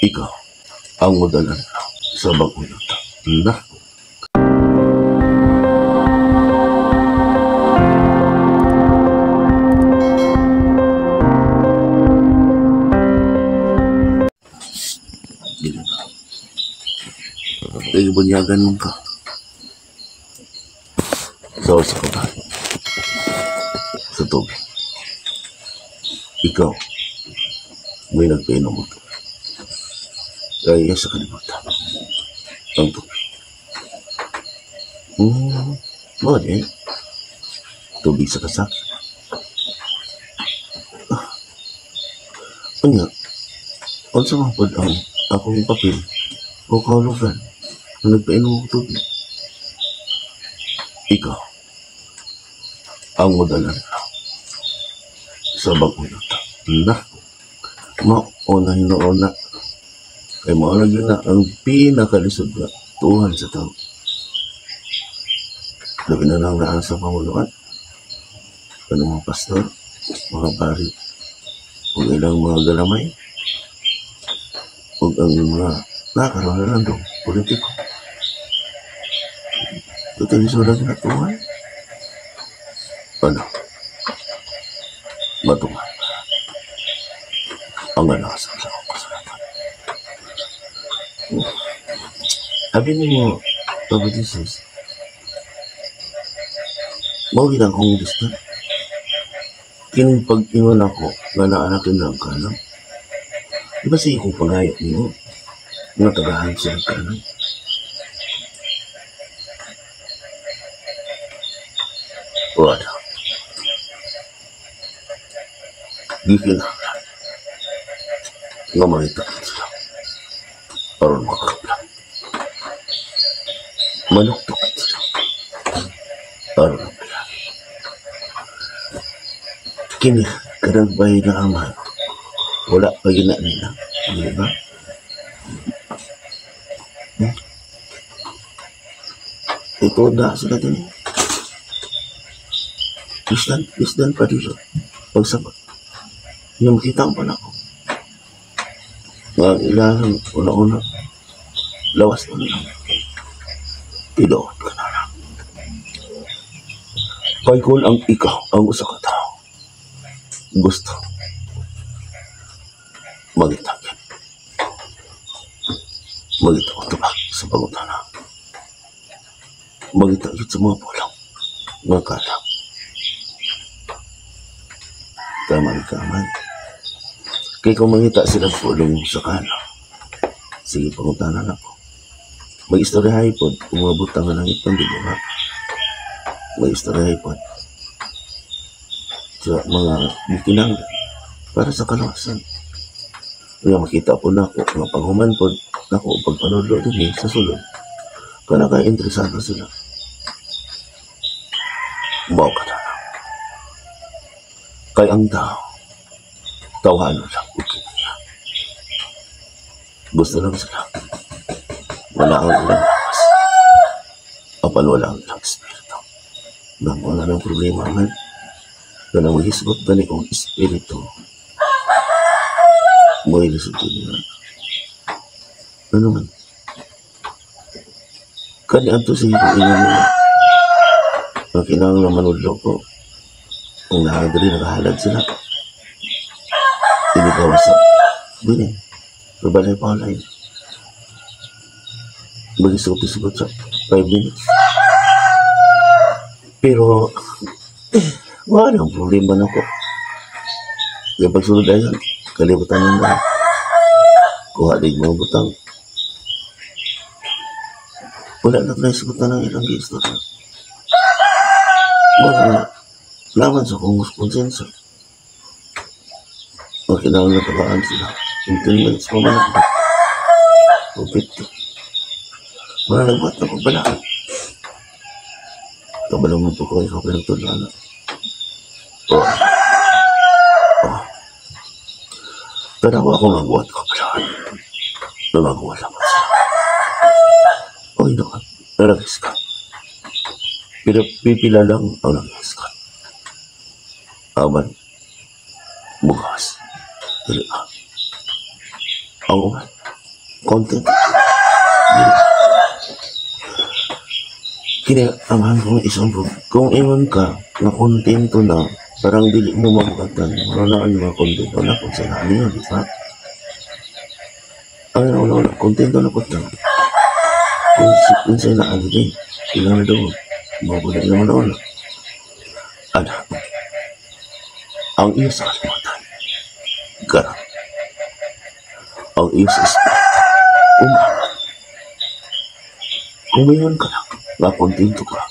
Ikaw ang modala sa bagong yuta. Na. Dili ba? Kaya bunyagan mo ka. So, sa kutan. Sa tubig. Ikaw, may nagpainom mo. Kaya sa kalibutan. Ang tubig. Mo din. Tubig sa kasak. Unya, unsa man pod ang akong papel o kahulugan na nagpainom og tubig? Ikaw ang modala nila sa bagong yuta. Na, mauna hinuon na. Kay mao na gyud na ang pinakalisod nga tuhan sa tao. Labi na lang naa sa pamuluan. Kanang mga pastor, mga pari, ug ilang mga galamay, ug ang mga nakaroon na lang dong politiko. Ito yung sulat na tuhan. Ano? Matungan. Ang anak sa akong kasulatan. Abi nimo, Papa Jesus, mao gid akong gusto. Kining pag-ingon ako nga naanakin lang kalam. Di ba sige kong pangayo nimo nga tagahan sila kalam? Wala. Di kinahanglan nga mangita sila aron makakabla. Manuktok sila aron mapilali. Kini kanang bay na ama, wala pa gina nila, di ba? Ito na sila din. Isdan, isdan pa dito. Pagsabot. Yung makita ko pa na ako. Nga ilang una-una. Lawas na lang. Tilood ka na lang. Kay kung ang ikaw, ang usa ka tao, gusto mangita ka. Mangita ko tubag sa pangutana. Mangita yun sa mga pulang, mga kalam. Tama ka man. Kaya kung mangita sila pulong sa kalam, sige, pangutana na ko. Mag-istoryahay po, umabot ang langit ng di ba? Mag-istoryahay po sa mga gikinahanglan para sa kalawasan. Kaya makita po na ako, nga paghuman po nako pagpanudlo din sa sulod. Kana kay interesado sila. Mao ka na lang. Kay ang tao, tawhanon lang og kiniya. Gusto lang sila. Wala ang ilang lakas. Apan wala ang ilang espiritu. Wala nang problema man. Kanang mahisgot gani kong espiritu. Mo'y lisod nila. Ano man? Kani adto sige kung ingon nila. Ang kinahanglan manudlo ko. Kung naadri, nakahalad sila. Hindi ka wasa. Bini. Balay pa online. Mag-isugot-isugot sa 5 minutes. Pero, wala nang problema na ko. Kaya pagsunod ayan, kalibutan na. Kuha din mga butang. Wala na tayo sagutan ng ilang istorya. Wala na. Laman sa kong konsensya. Ang kailangan na tagaan sila. Yung 10 minutes pa man ako. O 50. Wala nagbuhat na pagbalaan. Kabalong mo po ko, ikaw pinagtudlaan na. Oh. Oh. Tanawa ako magbuhat ko pala. Namagawa lang sila. Oh, ino ka. Naragis ka. Pero pipila lang ang nagis ka. Aman, bukas. Dili ka. Ang uman. Content. Kini ang kong isang, kung ingon ka na kontento na, parang dili mo mabugatan, wala na ang mga kontento na kung sa niyo, di ba? Ang una, kontento na po ta. Kung sa naan din, ilang na doon, mabulit naman doon. Anak, ang iyo sa kalimutan, garang. Ang iyo sa espiritu, umaman. Kung mayon ka lang, nga kontento ka,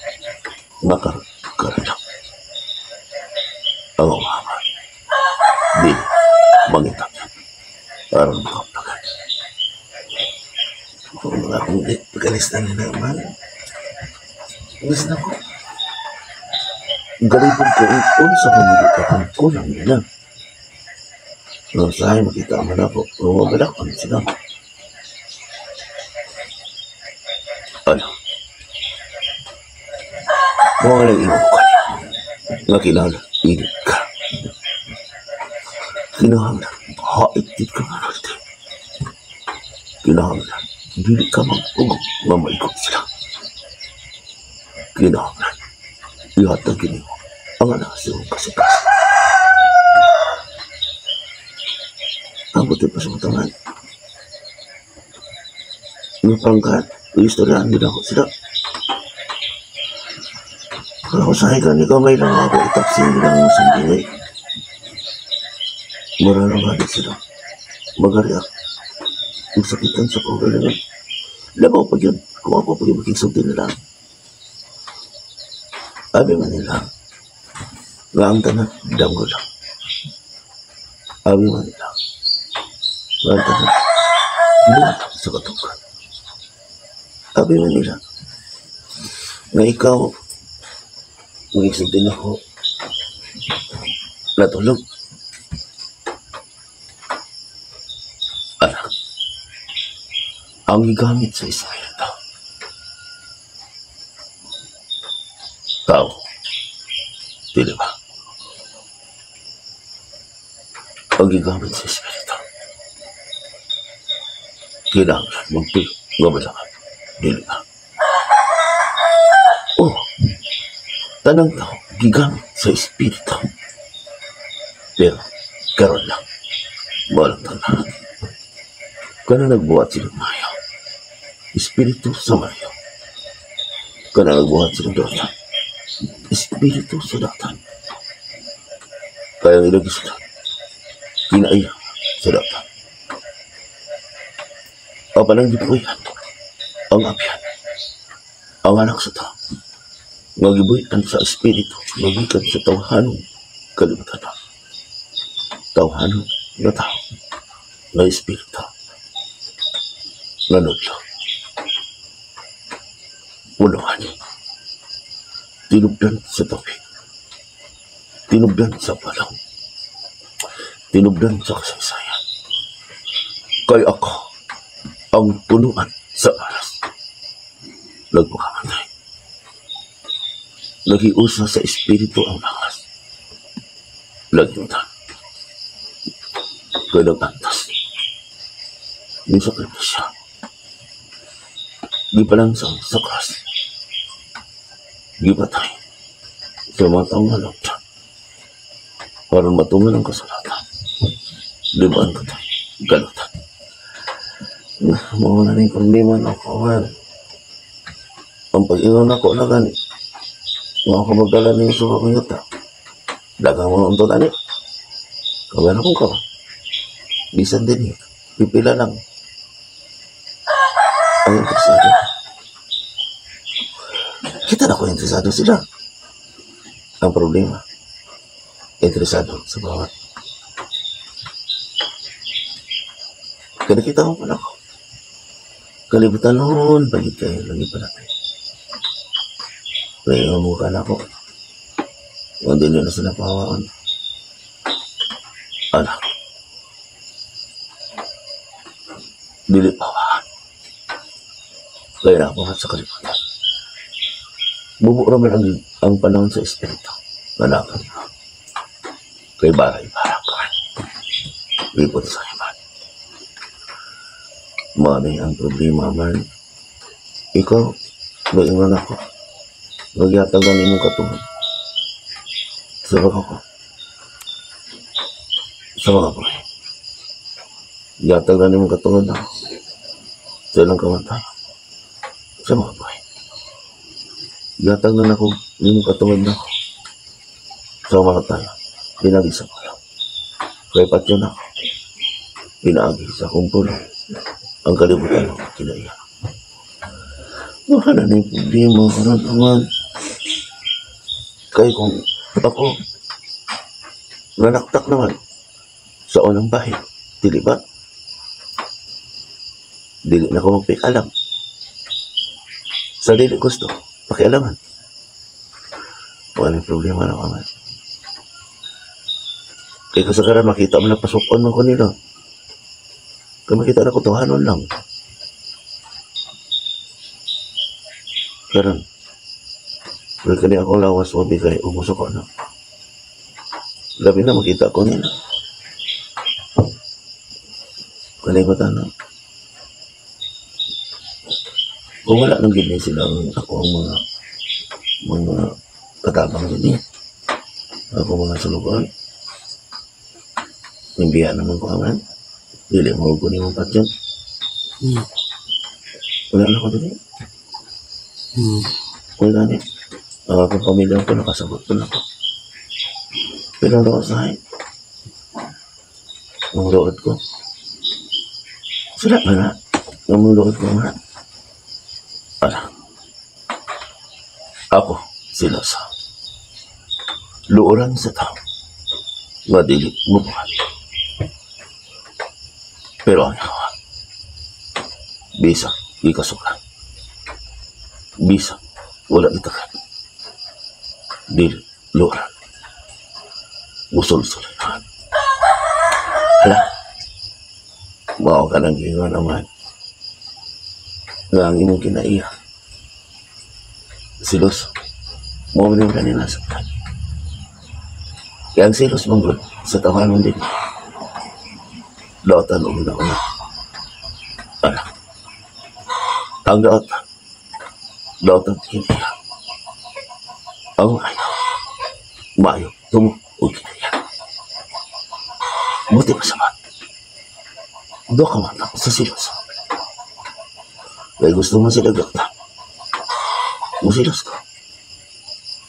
nga karan lang. Ang umaman, di mangita niya, aron makaplagan. Kung mga akong pagalis na nila man, alis na ko. Galipod ko, unsa ko makita kung kulang nila. No, sahay makita man ako, mabalak ko sila. Ano? Mga lang imo ka niya. Nga kinahanglan, init ka. Kinahanglan, hait gid ka nga natin. Kinahanglan, dili ka mag-ugong nga maigot sila. Kinahanglan, ihatag kini ang anak sa iyong kasikas. Abot pa sa matangan. Nga pangkat, iistoryahan din ako sila. Pero kung sahay ka ni kamay lang ako, itapsin nila ang sandili. Mura lang nga sila. Magari ako. Magsakitan sa kaugalingan. Labaw pa yun. Kung ako pa yun, magigsulti nila. Abi man nila, nga ang tanan, damgo lang. Abi man nila, nga ang tanan, buhat sa katukan. Abi man nila, nga ikaw, magigsulti na ako, natulog. Anak, ang gigamit sa espiritu, tao, dili ba? Ang gigamit sa espiritu, kinahanglan magpilo nga malangan, dili ba? Oh, tanang tao gigamit sa espiritu, pero karon lang, walang tanan. Kana nagbuhat sila Mayo, espiritu sa Mayo. Kana nagbuhat sila Dota, espiritu sa datan. Kaya ang ilang sila, kinaiya sa datan. Apan ang gipuyan, ang abyan, ang anak sa tao, nga gibuhian sa espiritu, nga gikan sa tawhanong kalibutan. Tawhanong nga tao, nga espiritu, nga nudlo. Punuhan, tinubdan sa tubig, tinubdan sa palong, tinubdan sa kasaysayan. Kay ako ang punuan sa aras. Nagpakamatay. Nagiusa sa espiritu ang lakas. Lagintan. Kay nag-antas. Nisakripisya. Gipalangsang sa cross. Gipatay sa mga taong nalabtan. Aron matuman ang kasulatan. Libaan ka tayo. Galutan. Mao na ning problema na ako, man. Ang pag-ingon ako na gani. Nga ako magdala ninyo sa akong yuta. Daghang mga unto tani. Kawin akong ka. Bisan din eh. Pipila lang. Ang interesado. Kita na ko interesado sila. Ang problema, interesado sa bawat. Kaya nakita ko pala ko. Kalibutan noon, pagit kayo, lagi pa natin. Kaya yung mukha na ako. Kung di nyo na sila pahawaan. Anak. Dili pahawaan. Kaya na sa kalibutan. Bubo raman ang panahon sa espiritu. Manakan mo. Kay baray barakan. Lipot sa iman. Mani ang problema man. Ikaw, maingon ako. Magyatag ang imong katungod. Sabak ako. Sa mga pre. Yatag na nimong katungod ako. Sa ilang kamatayon. Sa mga pre. Yatag na nako nimong katungod nako. Sa mga tayo. Pinagi sa pulong. Kay patyon ako. Pinaagi sa akong pulong. Ang kalibutan ako kinaiya. Baka na ning problema karon naman. Kay kung ako nanaktak naman sa unang bahin, dili ba? Dili na ko magpakialam. Sa dili gusto, pakialaman. Wala yung problema na man. Kay kasagaran makita mo na pasukon man ko nila. Kay makita na ko tawanon lang. Karon, wala kani akong lawas o bigay, umuso ko na. Labi na makita ko nila. Kalimutan na. Kung wala nang gini sila ang ako ang mga katabang gini. Ako mga sulugan. Imbiya naman ko aman. Dili mo ko nimo patyon. Wala na ko dili. Wala ni. Ang akong pamilya ko nakasabot po na ko. Pero ang sa akin, ang lood ko. Sila ba na? Ang lood ko nga. Ala. Ako, sila sa luoran sa tao. Nga dili mo buhali. Pero ang yawa, bisa, ikasukan. Bisa, wala itakan. Dili, luoran. Musul-sulihan. Hala, mao ka nang gingon naman. Nga ang imong kinaiya. Silos, mao man yung kanina sa kan. Kaya ang silos manggod sa tawanon din. Daotan og na una. Ala. Ang daotan. Daotan kinaiya. Ang maayo. Maayo. Tumo og kinaiya. Buti pa sa mat. Do ka man ako sa silos. Kaya gusto mo sila gakta. Musilos ko.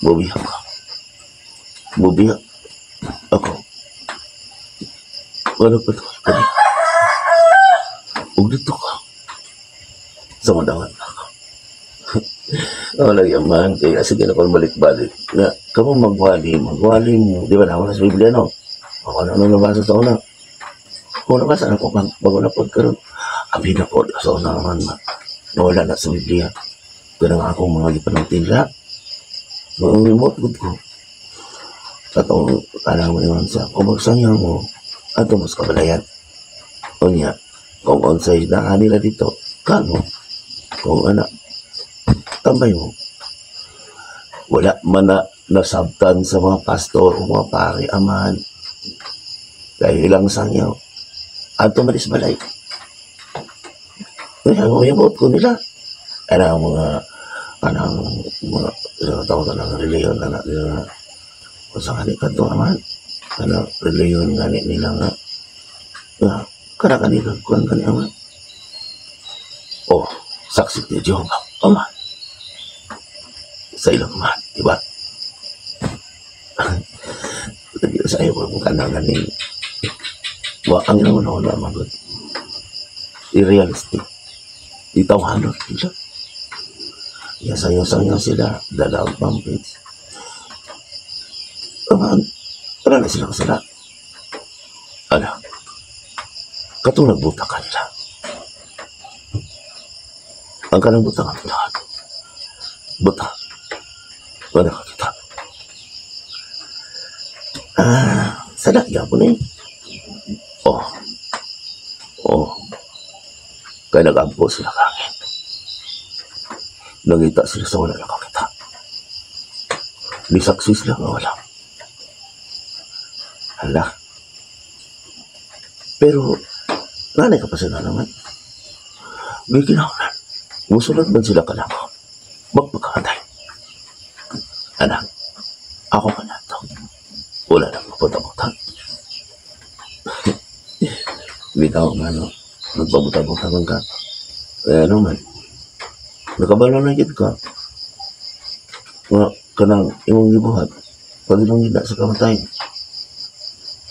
Bubiyak ko. Bubiyak ako. Wala pa ito. Kani. Ug dito ka. Sa madangan ako. Wala yaman. Kaya sige na kung balik-balik. Na, kamo magwali. Magwali mo. Di ba na sa Biblia, no? Ako na nung nabasa sa una. Kung nabasa na ko, bago na po karon. Abi na po sa una naman. Nawala na sa Biblia. Pero nga akong mga gipanong tila. Noong remote good ko. Katong kanang mo sa kung magsangyaw mo, ato mas kabalayan. Unya, kung unsay naa nila dito, kamo. Kung ana, tambay mo. Wala man na nasabtan sa mga pastor o mga pare, amahan. Dahil ilang sangyaw. Ato malis balay. Kaya ang remote ko nila. Ana ang mga kanang mga tawag ng reliyon na nila kung sa kanil kadto aman kanang reliyon gani nila nga nga kada kanila kuan kani aman oh saksi ni Jehovah aman sa ilang amahan, di ba? Sa iyo kung kanang ganing wa ang ilang una magod irrealistic itawhanon sila. Ya sayo-sayo sila, dala ang pampits. Aman, wala na sila kasala. Ala, katong nagbuta kanila. Ang kanang buta nga butahan. Buta. Wala kakita. Ah, sada gyapon eh. Oh. Oh. Kaya nag-ampo sila kangin. Nangita sila sa wala nakakita. Nisaksi sila nga wala. Hala. Pero, nanay ka pa sila naman. Gikinahanglan. Musulod man sila kanako. Magpakamatay. Anak, ako ka na to. Wala nang mapunta-punta. Bitaw nga, no? Nagpabuta-buta man ka. Kaya ano man, nakabalo na gid ka. Nga, kanang imong gibuhat, pagilong gid na sa kamatayon.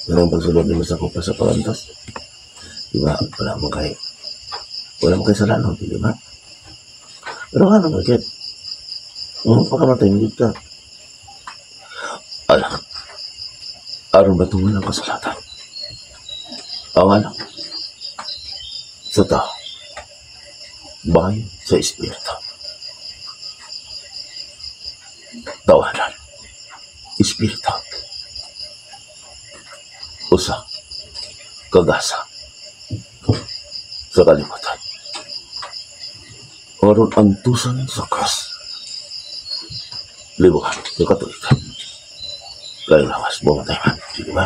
Kanang pagsulod nimo sa kupa sa pagantos. Di ba? Wala man kay salanon, di ba? Pero ano man gid? Ang pagkamatay mo gid ka. Anak, aron batungan ang kasalatan. Ang anak, sa tao, bayo sa espiritu. Tawanan, espiritu. Usa, kagasa, sa kalibutan. Aron antusan sa cross. Libuhan, sa katuigan. Kaya lakas, bumatay man. Sige ba?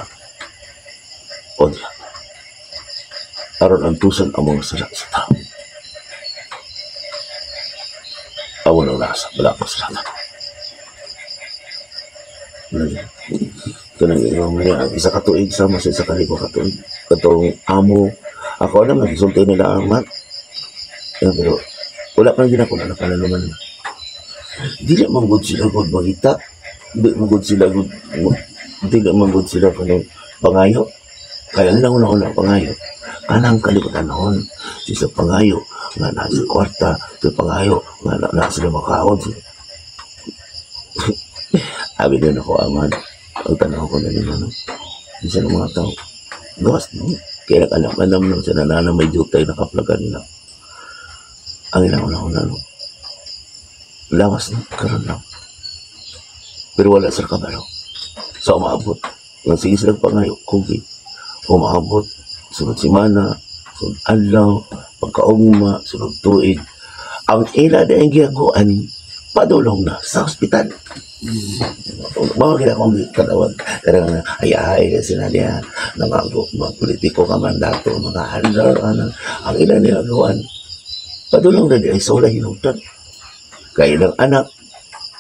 O diya. Aron antusan ang mga sala sa tao. Awan ang lasa, wala akong salatan. Kanang ingon niya, isa ka tuig sama sa isa ka libo ka tuig. Katong amo, ako naman, gisulti nila ang mat. Eh, pero wala pa rin ako na nakalaluman. Dili man gud sila gud magita. Di man gud sila gud, dili man gud sila kanang pangayo. Kaya lang una-una pangayo. Kanang kalibutan noon, si sa pangayo, nga na sa kwarta, sa pangayo, nga na sila makaon. Abi din ako, aman. Ang tanaw ko na nila, no? Bisa ng mga tao. Gawas, no? Kaya nag-alam-alam, no? Sa nanana may jutay nakaplagan nila. Ang ilang una-una, no? Lawas, no? Karon lang. Pero wala sila kabalo. Sa umaabot. Nga sige sila pangayo, kugi. Umaabot, sunod simana, sunod adlaw, pagkaugma, sunod tuig. Ang ila na ang giyaguan, padulong na sa ospital. Mga gina akong katawag. Pero nga, ay ay, sila niya, mga politiko ka mandato, mga handler, ano, ang ila nila gawan. Padulong na di ay sa wala hinugtan. Kaya ng anak,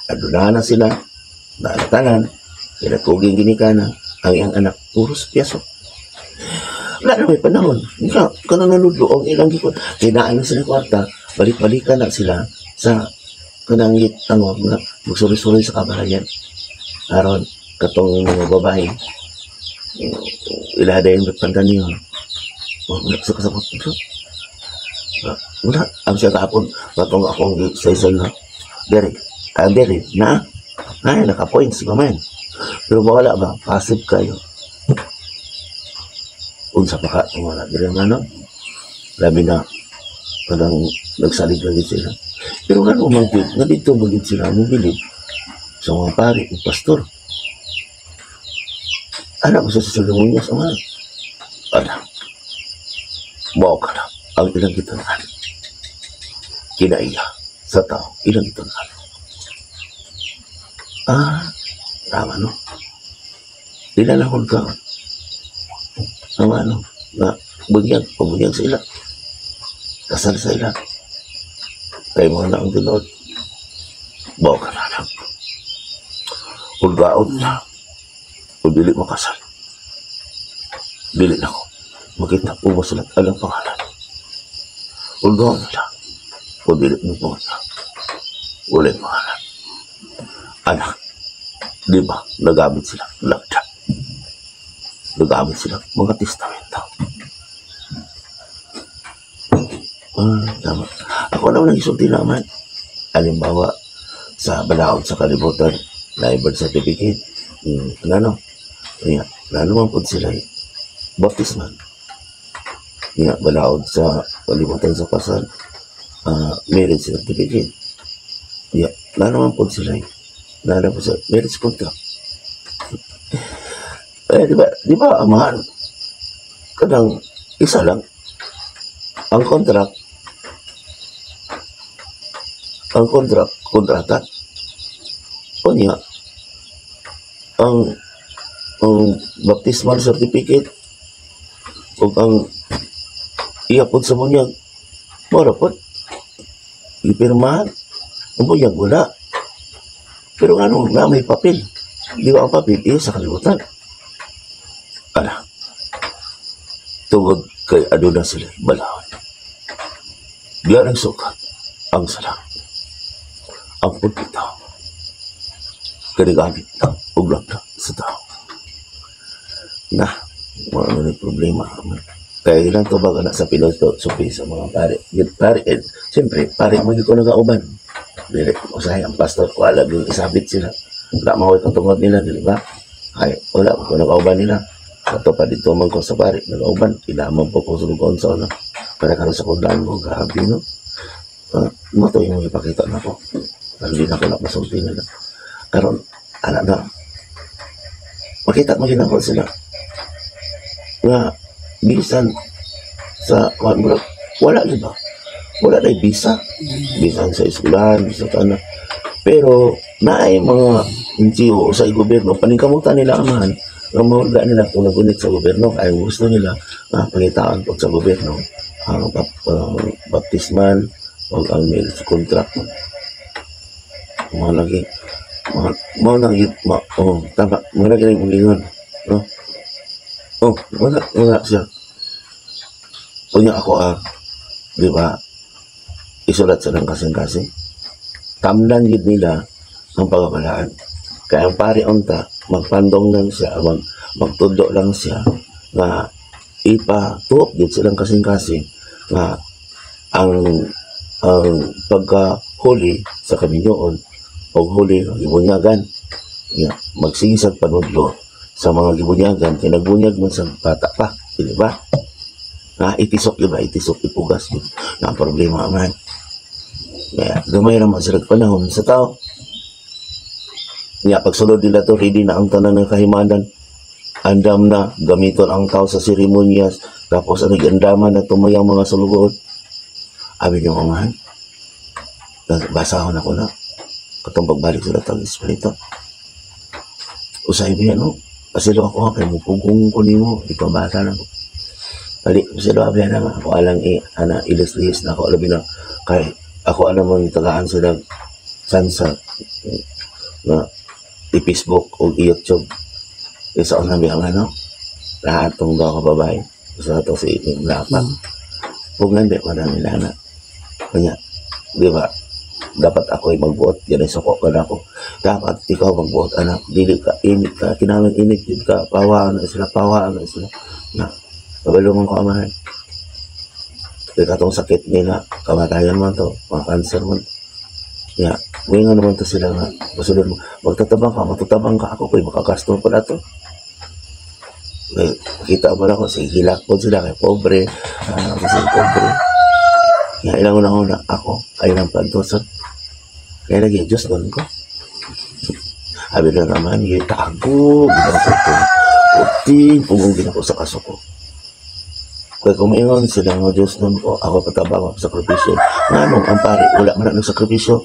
aduna na sila, naanatanan, kinatuging ginikana, ang iyang anak, puros piyaso. Wala na may panahon. Ika, kanang nanudlo, ang ilang gikon. Kinaan na sila kwarta, balik-balikan na sila sa kanang tangog na magsuri-suri sa kabalayan. Aron, katong mga babae, ilada yung nagpanda niyo. Wala sa kasabot. Wala. Ang siya kahapon, katong akong sa na, dere, dere, na, na, naka-points ka man. Pero wala ba, passive kayo. Unsa pa ka, wala, dere nga, no? Labi na, kanang nagsalig lagi sila. Pero nga man, nga dito magid sila, mo bilib sa mga pari, o pastor. Anak ko sa seremonyas, ang ano. Anak, mao ka na, ang ilang gitunan. Kinaiya sa tao, ilang gitunan. Ah, tama no? Ilalahon ka. Tama no? Nga, bunyag, pabunyag sa ila. Kasal sa ila. Kay mga naong tinuod. Bawa ka na lang. Hulgaon na. Kung dili makasal. Dili na ko. Makita po ba sila alang pangalan. Hulgaon na lang. Kung dili mo po na. Wala yung pangalan. Anak, di ba, nagamit sila. Lagda. Nagamit sila mga testamento. Ah, tama. Ako naman ang isulti naman. Halimbawa, sa balaod sa kalibutan, na birth certificate, ano, kaya, lalo man po sila, eh, baptismal. Nga, balaod sa kalibutan sa kasal, marriage certificate. Yeah, lalo man po sila, eh. Lalo po sa marriage contract. Eh, di ba, amahan, kanang isa lang, ang contract, kontrata. O niya, ang baptismal certificate, o ang iya pod sa munyag, mora pod. Gipirmahan. Ang bunyag wala. Pero ano na may papel. Di ba ang papel iyo sa kalibutan? Ala. Tungod kay aduna sila balaod. Diyan ang sukat ang sala. Ang pulpito. Kanigamit na og na sa tao. Na, wala na problema. Kaya ilang tubag anak sa philosophy sa mga pare. Pare, eh, siyempre, pare mo ko nagauban. Dili, usahay ang pastor ko, alam yung isabit sila. Wala mahoy katungod nila, di ba? Ay, wala ko nagauban nila. Ato pa dito man ko sa pare, nagauban. Ilaman po ko sa lugon sa ano. Para karon sa kundaan ko, grabe, no? Mo to yung ipakita na ko. Pero di na ko na masulti nila. Karon, anak na, makita mo ginako sila. Nga, bisan sa kuan mo, wala, di ba? Wala na bisa. Bisan sa eskwelahan, bisan sa ano. Pero, naay mga NGO sa gobyerno, paningkamutan nila amahan, nga mahulga nila kung nagunit sa gobyerno, ay gusto nila pangitaan po sa gobyerno ang baptismal o ang marriage contract. Mga lagi, mga, mga lagi, ma, oh, tama, mga lagi na yung no? Oh, wala, wala siya. Unya ako ah, di ba, isulat sa ng kasing-kasing. Tamdan gid nila ang pagabalaan. Kaya ang pari unta, magpandong lang siya, magtudlo lang siya, nga ipatuok gid silang kasing-kasing nga ang pagkahuli sa kaminyoon o huli ang gibunyagan nga magsige sa panudlo sa mga gibunyagan kay nagbunyag man sa bata pa, di ba? Na itisok, di ba? Itisok, ipugas yun na ang problema man. Kaya gamay raman sila panahon sa tao. Nga pagsulod nila to, ready na ang tanan ng kahimanan. Andam na gamiton ang tao sa seremonyas, tapos ano, andaman na tumayang mga sulugod. Abi niyo mga basahon ako na katong pagbalik sila tag espiritu. Usay ba yan, no? Pasilo ako kay mo pugong ko nimo, di pa bata na ko. Dali, pasilo abi na ako alang i ana ilis-lihis na ako, labi na kay ako ano man tagaan sila sansa na i-Facebook o i-YouTube. Isa ko nabi ang ano, lahat tong daw kababae. Sa to si dapat. Pugngan ba ko na nila na. Kanya, di ba, dapat ako ay magbuot, yan ay suko ka na ako. Dapat ikaw magbuot, anak, dili ka, init ka, kinahanglan init yun ka, pawaan na sila, pawaan na sila. Na, kabalo man ko amahan. Kaya katong sakit nila, kamatayan man to, mga cancer man. Ya, nga naman to sila nga, masulod mo, magtatabang ka, magtatabang ka, ako ko'y makagasto pa na to. Eh, kita ba ako, sige, hilak po sila, kay pobre, kasi pobre. Kaya ilang una-una, ako, ay ng pantosan. Kaya lagi, Diyos doon ko. Sabi na naman, tago, ginawa ko ito. Puting, pugong ginako sa kasuko. Kaya kung maingon sila nga Diyos doon ko, ako patabang ako sa sakripisyo. Nganong ang pare, wala man na nagsakripisyo.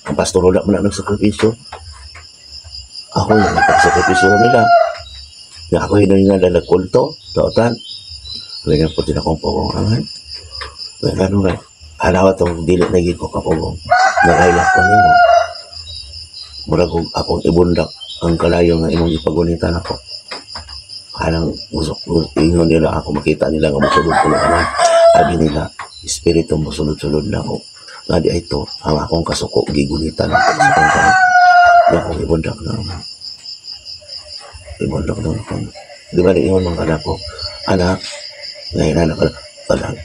Ang pastor, wala man na nagsakripisyo. Ako yung nagpasakripisyo nila. Nga ako hininga na nagkulto, taotan. Ganyan po din akong pugong angan. Kaya ganun nga, halawa tong dili na gid ko kapugong. Nakailak ko nimo. Murag kong akong ibundak ang kalayo nga imong ipagunitan ako. Kanang usok, ingon nila ako, makita nila nga musulod ko na naman. Abi nila, espiritu mo sulod-sulod na ako. Nga di ay ito, ang akong kasuko, gigunitan ako sa akong kamay. Nga akong ibundak na naman. Ibundak na ako. Di ba ingon mga anak ko, anak, ngayon anak, anak, anak,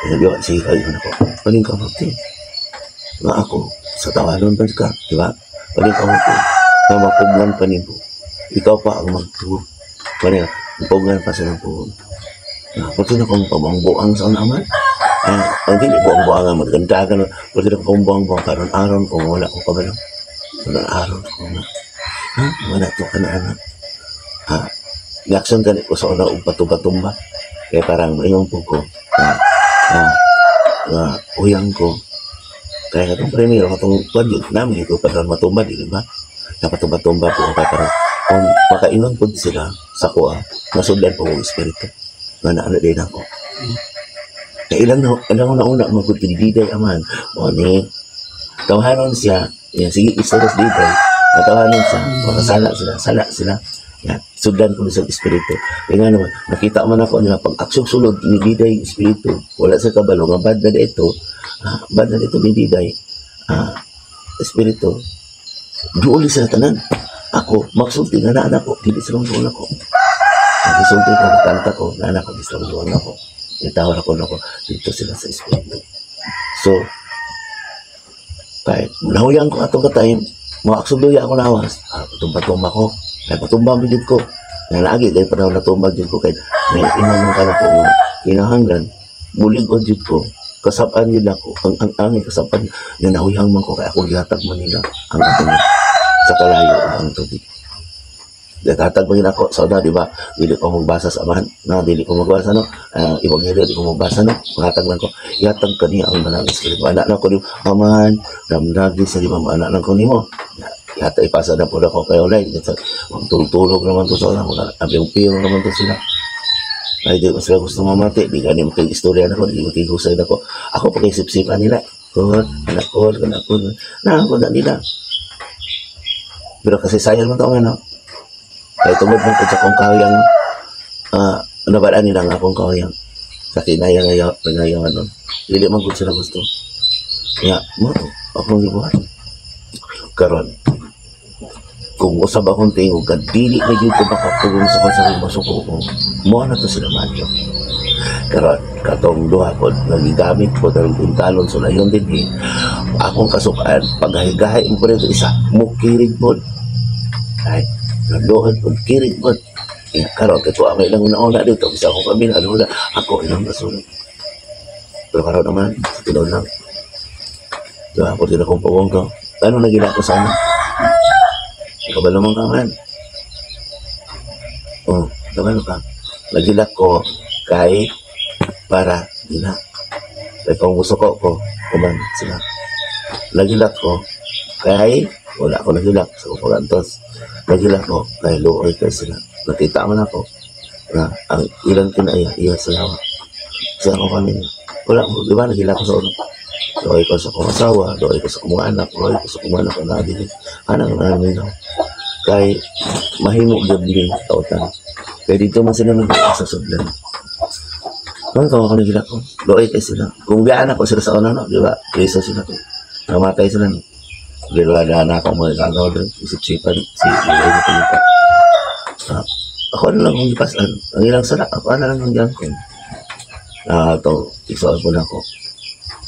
di ba, sige kayo anak ko, paling kamuti. Nga ako, sa tawanon ba ka, di ba? Paling kamuti. Nga mapugnan pa nimo. Ikaw pa ang magtuo. Paling, mapugnan pa silang pugon. Na, pati na kung pabangbuang sa naman. Ah, ang dili buang-buang nga maganda ka na. Pati na kung buang-buang karon aron kung wala ko kabalo. Karon aron ko na. Ha? Wala to ka na anak. Ha? Reaction gani ko sa una og patumba-tumba. Kaya parang maingon po ko na, na, na uyang ko. Kaya katong primero, katong kwan yun, namin ko pa matumba, di ba? Napatumba-tumba po ko kaya parang kung makaingon po sila sa kuha, nasudlan po ko espiritu. Nga naano din ako. Kaya ilang na ilang una-una mo kung tinididay aman. O ni tawahanon siya, yan, sige istorya sa diday. Natawahanon siya, makasala sila, sala sila. Yan, sudlan ko sa espiritu. Kaya nga naman, nakita man ako nila, pag aksyong sulod ni Diday espiritu, wala sa kabalo, nga bad na ito, bad na ito ni Diday, espiritu, duoli sila tanan. Ako, magsulti nga na anak ko, dili sila duol ako. Magsulti ko, magkanta ko, na anak ko, di sila duol ako. Itawar ako nako, dito sila sa espiritu. So, kahit nahuyan ko atong ka-time, mga aksong ako nawas, patumba-tumba ko, kaya patumba mo ko. Nga lagi, kaya panahon natumba jud ko, kahit may inanong ka na po, nga kinahanglan, mulig-on jud ko, kasapaan yun ako, ang kasapan, nga nahuyang man ko, kaya ako gihatag man nila ang atong sa kalayo ang tubig. Gathatag man ako sa una, di ba? Dili ko magbasa sa amahan, na dili ko magbasa no. Ebanghelyo di ko magbasa no. Mahatag lang ko. Ihatag kaniya ang banal na espiritu. Anak na ko nimo, amahan, damdagi sa di ba anak lang ko nimo. Ihatag ipasa na po ako kay Olay. Magtulog-tulog naman to sa una, mga abiyong-piyong naman to sila. Ay, di ko sila gusto mamati. Di gani mo kay istorya na ko, di mo tigusay na ko. Ako pa kay sipsipan nila. Ko, anak ko, anak ko. Na ako na nila. Pero kasi sayang man to ano. Kaya tungod man po sa akong kahuyang, nabala nila ang akong kahuyang. Sa kinaya ngayon, ngayon ano. Dili man gud sila gusto. Kaya, mo to, akong gibuhat. Karon, kung usab akong tingog, ka dili na gyud ko makapugong sa kung masuko ko. Mo na to sila Mario. Karon, katong duha ko, nagigamit ko, tarong puntalon, so layon din eh. Akong kasukaan, paggahi-gahi mo pa rin isa, mukirig po. Ay, nagdoon po, kirig po. Kaya karon, kito ang ilang una-una dito, bisa akong pamilya, ano na, ako ilang nasunod. Pero karon naman, sa tilaw lang. Diba, ako din akong pawong ko. Ano na gina ko sana? Kabalo man ka man. Oh, kabalo ka. Nagilak ko kay para gina. Kay kung gusto ko ko, kuman sila. Nagilak ko kay wala ko nagilak sa kupagantos. Nagilak ko kay luoy kay sila. Nakita man ako na ang ilang kinaya iya sa lawa. Sa akong pamilya. Wala ko, di ba? Nagilak ko sa ulo. Luoy ko sa akong asawa, luoy ko sa akong mga anak, luoy ko sa akong mga anak na dili. Anak na namin ako. Kay mahimo gyud ni tautan. Kay dito man sila nag sa sudlan. Kung ko nagilak ko, luoy kay sila. Kung biyaan ako sila sa una, no, di ba? Preso sila. Namatay sila, no. Di ba na ako mga gagaw doon, isip-sipan, si Luoy na pagita. Ako na lang kung ipasan. Ang ilang sala, ako na lang ang giyangkon. To, isuot po na ako.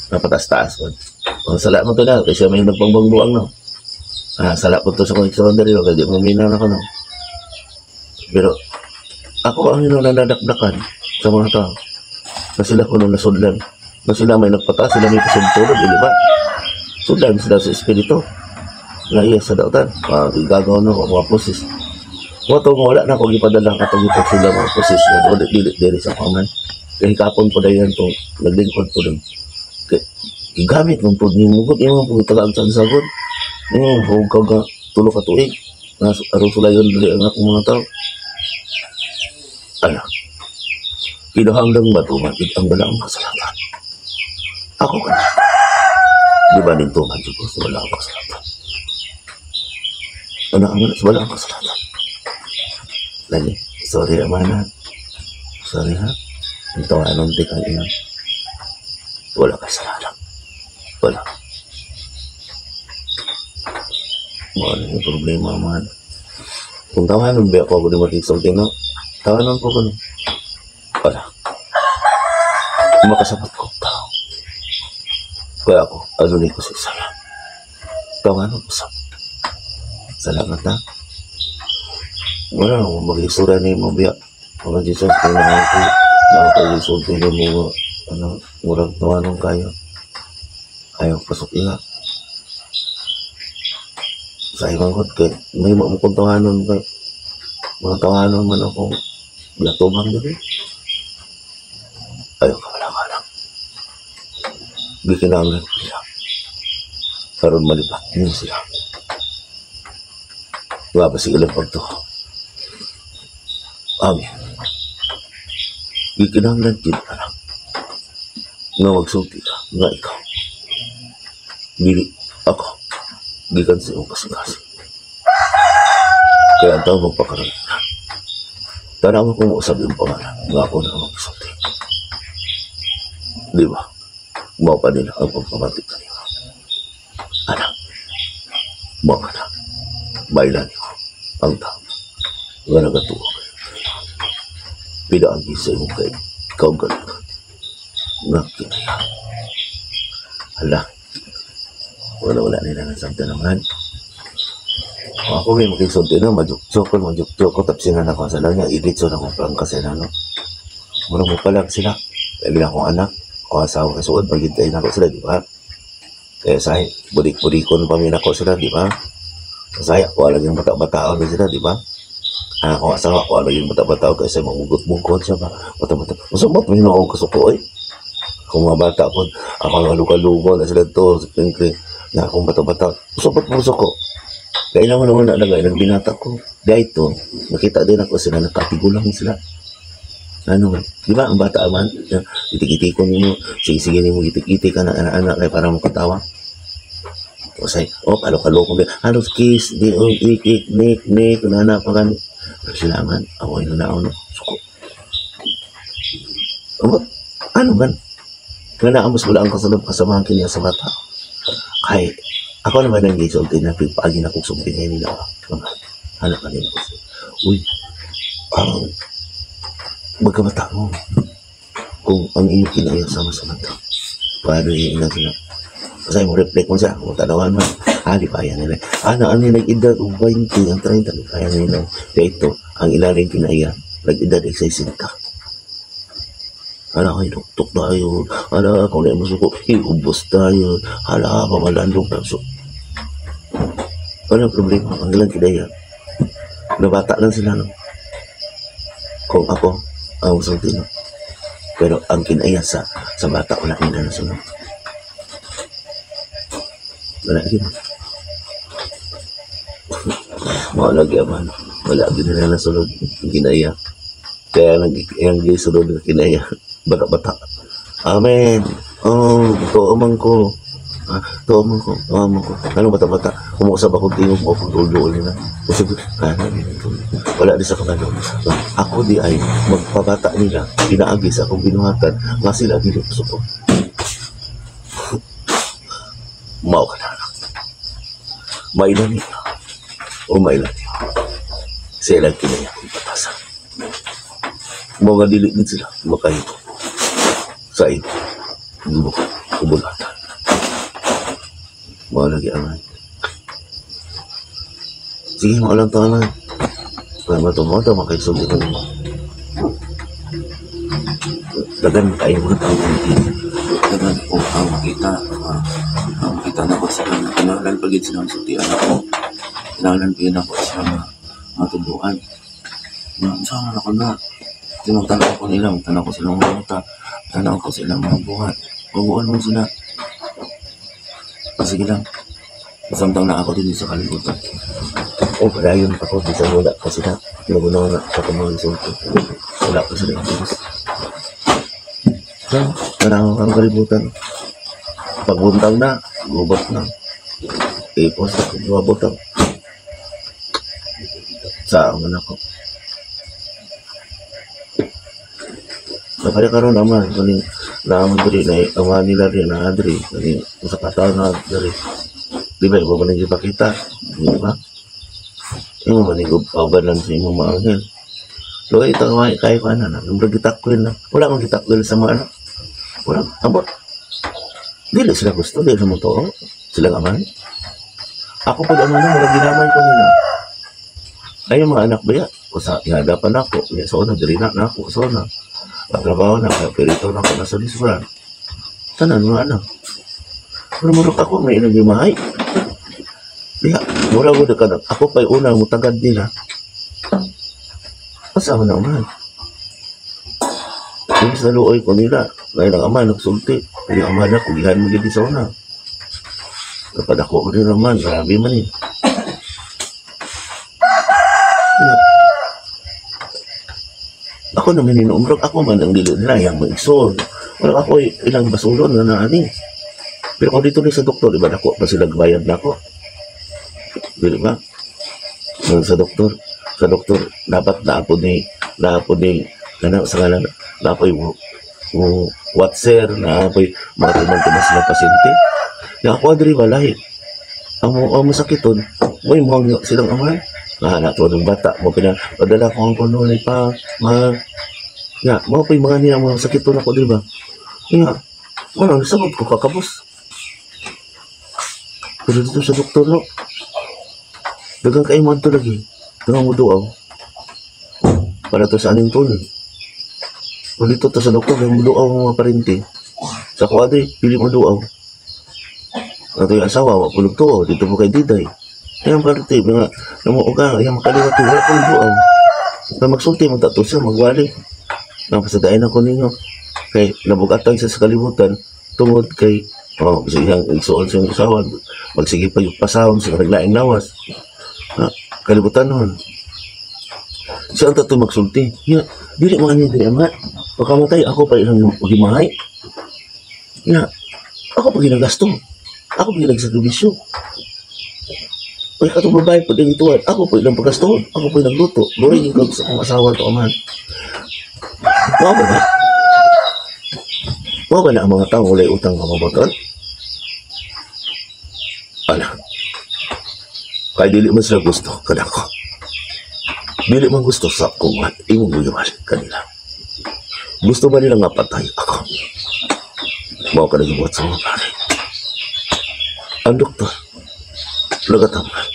Napataas-taas po. Ang sala mo to na, kasi may nagpangbangbuang, no. Sala po to sa kong isuot dali, no, kaya di mo minaw na ako, no. Pero, ako ang inong nanadakdakan sa mga tao. Na sila ko nung nasudlan. Na sila may nagpataas, sila may pasudtulog, di ba? Sudlan sila sa espiritu. Na iya sa dautan. Gagaw na ako, mga poses. Wato nga wala na ako gipadala katong ipag sila mga poses na dili dili diri sa paman. Kaya hikapon po dayon to, naglingkod po doon. Kaya, gigamit mong po ni mugot, yung mga tagaan sa sagod. Huwag ka ga, tulo ka tuig. Nas, aron sulayon dili ang akong mga tao. Ala, kinahanglang matuman ang balaang kasalatan. Ako ka na. Di ba nintuman ko sa balaang kasalatan? Ano ang sa balaang kasalatan? Lagi, sorry amana. Sorry ha. Ang tawanan di ka iyan. Wala kasalanan. Wala. Wala yung problema man. Kung tawanan ba ako, ako di makiksulti, no? Tawanan ko ko, no? Wala. Makasapat ko tao. Kaya ako, alunay ko sa sala. Tawanan ko sa. Salamat ha. Wala akong mag-isura ni mo biya. Mga Jesus, kung ako, nakapag-isulti ni mo, ano, murag tawanan kayo. Ayaw pasok ila. Sa ibang kot, kay, may mga kong tawanan kay, mga tawanan man ako, latubang dito. Ayaw ka, wala ka lang. Di kinahanglan ko sila. Karon malipat niyo sila. Nga ba sige lang pagtuo. Amen. Gikinahanglan gid anak. Nga magsulti ka, nga ikaw. Dili ako, gikan sa iyong kasing-kasing. Kaya ang tao magpakaroon. Tanawa ko mo usab yung pangalan, nga ako na ang magsulti. Di ba? Mao pa nila ang pagpamati kanila. Anak, mao ka na. Bailan niyo ang tao nga nagatuo. Pinaagi sa imong kay kaugalingon nga kinaya. Hala, wala nila nasabtan naman. Ako may makisulti na, majuk-joko, majuk-joko, tapos na ako sa lang niya, iditso na akong prangka sila, no? Murang mo palag sila. Kaya bilang akong anak, o asawa kasuod, maghintay na ako sila, di ba? Kaya sahi, budik-budikon pa min ako sila, di ba? Sahi, ako alam yung bata-bataon na sila, di ba? Ang akong asawa, ako alam yung bata-bataon, kasi mamugot-mungkod siya ba? Bata-bata. Masumot, may na akong kasuko, eh. Kung mga bata po, ako ang aluka-luko na sila to, na akong bata-bata. Masumot mo suko. Kaya naman naman na nagay, nagbinata ko. Dahito, nakita din ako sila, nakatigulang sila. Ano man, di ba ang bata man, itik-itikon nimo, sige-sige nimo, itik-itik ka na anak-anak kay para makatawa. O say, oh, kalo-kalo ko, ano, kiss, di, oh, ik, ik, nik, nik, nana, pa kami. Pero sila man, ako ay nanaon, no, suko. Amot, ano man, nga na mas wala ang kasulong kasamahan kiniya sa bata. Kay, ako naman ang gisulti na pagpaagi na kong sulti ngayon nila. Mga anak kanila ko. Uy, ang magkabata mo. Kung ang iyong kinaya sama sa mata, paano yung ina sila? Kasi mo reflect mo siya, kung tanawan man, ah, di kaya nila. Ah, na, ano yung nag-edad, o 20, ang 30, di kaya nila. Kaya ito, ang ilalim kinaya, nag-edad, 60. Hala, ay, tuktok tayo. Hala, kung na masuko, iubos tayo. Hala, pamalandong na. So, ano problema? Ang ilang kinaya. Nabata lang sila, no? Kung ako, ang sulti, no? Pero ang kinaya sa bata, wala nila nasunod. Wala yun. Wala man. Wala nila nasunod ang kinaya. Kaya ang gisunod ng kinaya. Bata-bata. Amen. Oh, totoo man ko. Ah, totoo man ko. Totoo man ko. Anong bata-bata? Kumuusap akong tingog mo, kung dulduol nila. Kasi, wala di sa kabalo. Ako di ay magpabata nila, pinaagi sa akong binuhatan, nga sila dili ko. Mao ka na, anak. Mailan niyo. O mailan niyo. Sila kinaya kong patasan. Mga dili din sila makahito. Sa iyo, kubulatan. Mga lagi aman. Sige, mga alam taon na. Kaya matumoto, makaisulti ko naman. Dagan kayo mga tao makita. Dagan o ang makita. Ang makita na ko sila. Kinahalan pagid sila ang sultian ako. Kinahalan pagid ako sila mga matubuan. Saan ako na? Tinagtanaw ko nila. Magtanaw ko silang mga mata. Tanaw ko silang mga buhat. Bubuan mo sila. Sige lang. Samtang na ako din sa kalibutan. Oh, padayon pa ko. Bisan wala pa sila. Tinugunaw na sa mga sulti. Wala pa sila. So, tanaw ang kalibutan. Pagbuntang na, gubot na. Ipos na, gubot. Sa ang anak ko. Nakaya karon naman, kaning naman diri na ama nila rin na diri, kaning usa ka taon na diri. Di ba iba man ipakita, di ba? Imo man pauganan sa imong mga anghel. Luoy ito kay ko ana na, murag gitakwil na. Wala man gitakwil sa mga anak. Wala, ambot. Dili sila gusto, dili sila mo. Sila amahan. Ako pag ano na, murag ginamay ko nila. Ay, yung mga anak ba ya? Usa, ihadapan ako. Ya, so na, diri na, na ako, so na. Pagtrabaho na, kaya perito na ako nasa lisuran. Tanan, mga anak. Pero murag ako, may ilang gimahay. Diha, murag ko ka na. Ako pa'y unang mutagad nila. Asa man naman. Yung sa luoy ko nila, ngayon ang ama, nagsulti. Yung ama na, kugihan mo gid sa una. Kapag ako rin naman, grabe man eh. Ako naman inuumrog, ako man ang dili nila, yang maigsoon. Wala ako ilang basulon na naani. Pero kung dito ni sa doktor, iba nako pa sila bayad nako. Dili ba? Sa doktor dapat naapod ni kana sa ngalan naapoy watser, naapoy mga tuman-tuman sila pasyente. Na ako diri balay. Ang masakiton, may mga silang amahan. Na na to ng bata mo pina padala ko ang kuno ni pa ma nga mo pa yung mga niya mga sakiton ako, di ba? Nga wala nasabot ko kakabos. Pero dito sa doktor, no, dagang kayo mo ato lagi, dagang mo duaw para to sa aning tono. Kung dito to sa doktor, dagang mo duaw ang mga parente. Sa kuha di, pili mo duaw. Ato yung asawa, wa pulog tuo, dito po kay Diday. Ayan parente, mga namuuga, ayan makaliwat, wala pulog duaw. Na magsulti, magtato siya, magwali. Napasadain ako ninyo. Kay nabugatan siya sa kalibutan, tungod kay, oh, kasi iyang igsuon siyang asawa, magsige pa yung pasahon sa naglaing lawas. Ha, kalibutan nun. Siya ang tato magsulti. Ya, dili man niya dili ama. Pagkamatay ako pa ilang gimahay. Ya, ako pa ginagasto. Ako pa ginagsakripisyo. Uy, katong babae pa din ituan. Ako pa ilang paggasto. Ako pa ilang luto. Luhay yung kag sa akong asawa to amahan. Mao ba na? Mao ba na ang mga tao walay utang nga mabuton? Ala. Kay dili man sila gusto kanako. Dili man gusto sa akong imong guyuman kanila. Gusto ba nila nga patay ako? Mao ka nagibuhat sa mga pare. Ang doktor, nagatambal.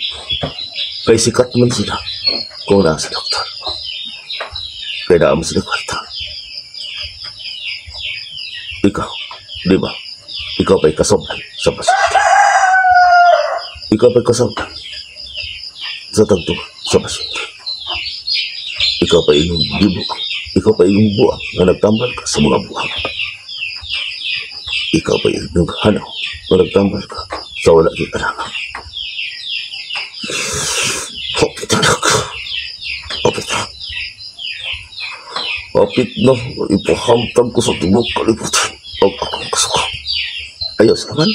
Kay sikat man sila kung nasa doktor. Kaya naa man sila kwarta. Ikaw, di ba? Ikaw pa'y kasablan sa pasyente. Ikaw pa'y kasablan sa tagto sa pasyente. Ikaw pa iyong gibuang. Ikaw pa iyong buang nga nagtambal ka sa mga buang. Ikaw pa iyong hanaw nga nagtambal ka sa wala kang. Hapit na ka. Hapit na. Hapit na. Ipahamtang ko sa tibok kalibutan. Ang akong kasuka. Ayaw sa aman.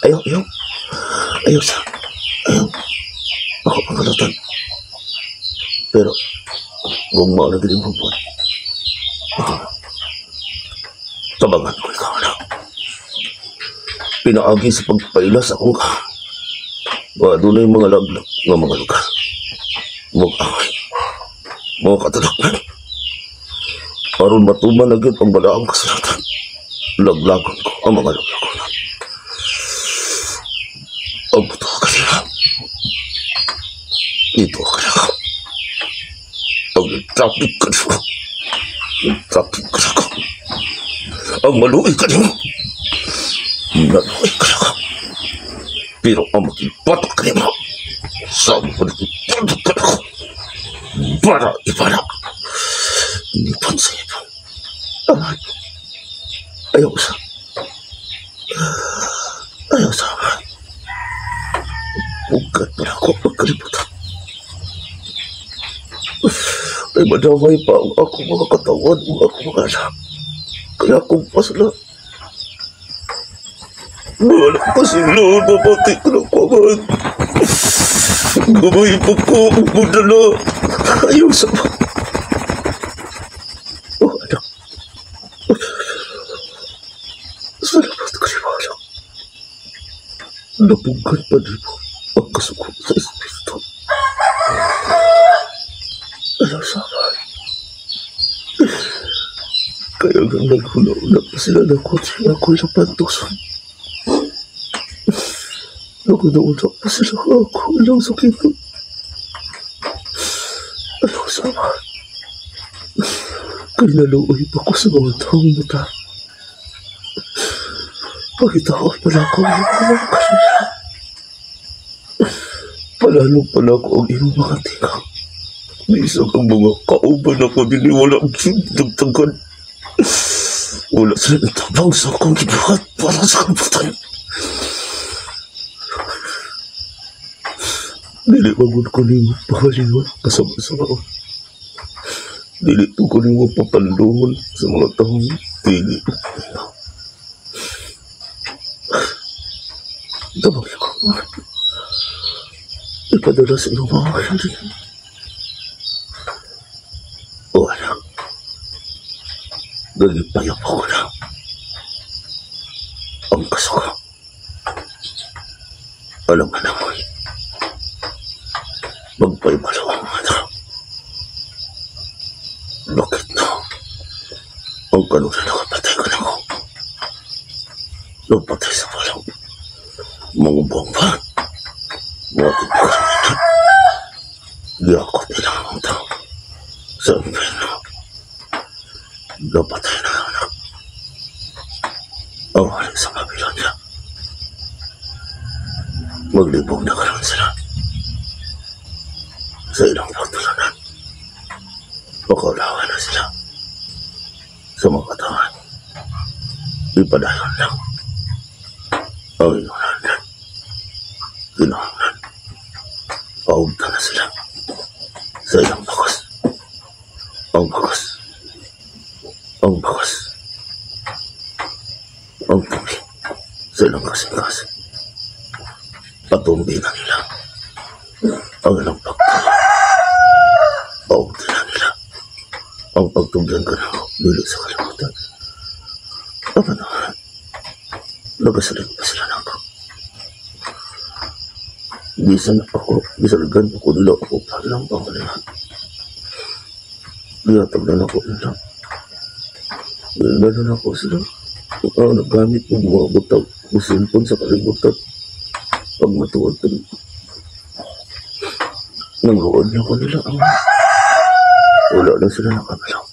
Ayaw, ayaw. Ayaw sa. Ayaw. Ako pangalatan. Pero, kung mauna din yung buwan, ito na. Tabangan ko ikaw na. Pinaagi sa pagpailas akong ka. Mga doon mga laglag nga mga lugar. Mag-away. Mga katalakman. Aron matuman na gyud ang balaang kasulatan. Laglagon ko ang mga laglagon. Ang buto ka nila. Ito ka na. Ang traffic ka nila. Traffic ka na. Ang maluoy ka nila. Maluoy ka na. Pero ang makipatok ka nila. Sa makipatok ka na. Bara, ibara. Ipon sa ipon. Aman. Ayaw sa. Ayaw sa aman. Ugat pa ako pagkalibutan. Ay madamay pa ang akong mga katawan ug akong mga anak. Kaya akong pasla. Wala pa sila, mabati ko na kuman. Gabay pa ko, magdala. Ayaw sa mga. Oh, anak. Salamat ka ni anak. Napugad pa din mo ang kasuko sa Espiritu. Ayaw sa aman. Kaya nga naghuna-una pa sila ng kotse ako ilang pantusan. Naghuna-una pa sila ako ilang sakitan. Ayaw sa aman. Kaya naluoy pa ko sa mga taong mata. Pagitaon pala ako ang iyong mga kanila. Palalo pala ako ang iyong mga tinga. Bisag ang mga kauban ako dili wala ang dagdagan. Wala sila natabang sa akong gibuhat para sa kalibutan. Dili magod ko nimo pahaliwan kasama sa maon. Dili po ko nimo papandungon sa mga taong Dili. Tabang ko. Ipadala sa iyong mga kaibigan. O anak, gagipayap ko na. Ang kasuka. Alam ka naman. Magpaibalo ang anak. Bakit na? Ang kanuna nakapatay ka na ko. Napatay sa walang mga bomba. Mga tigpakaroon. Giyakot nila ang tao. Sa impyerno. Napatay na ang anak. Ang hari sa Babylonia. Maglibog na karon sila. Sa ilang pagtulanan. Makaulawan na sila. Sa mga katawan. Ipadayon lang. Ang inyong landan. Kinahanglan. Paugta na sila. Sa ilang bakas. Ang bakas. Ang bakas. Ang tumi. Sa ilang kasing-kasing. Patumbi na nila. Ang ilang pagtulong. Paugta na nila. Ang pagtugyan ka na dili sa kalimutan. Aba na, nagasalig pa sila na ako. Bisan ako, bisaligan ako nila ako palang pangalihan. Gihatag na ako nila. Gano'n ako sila. Ang naggamit ng mga butag o cellphone sa kalibutan. Pag matuwad ka nangluod na ko nila ang wala na sila nakabalaw.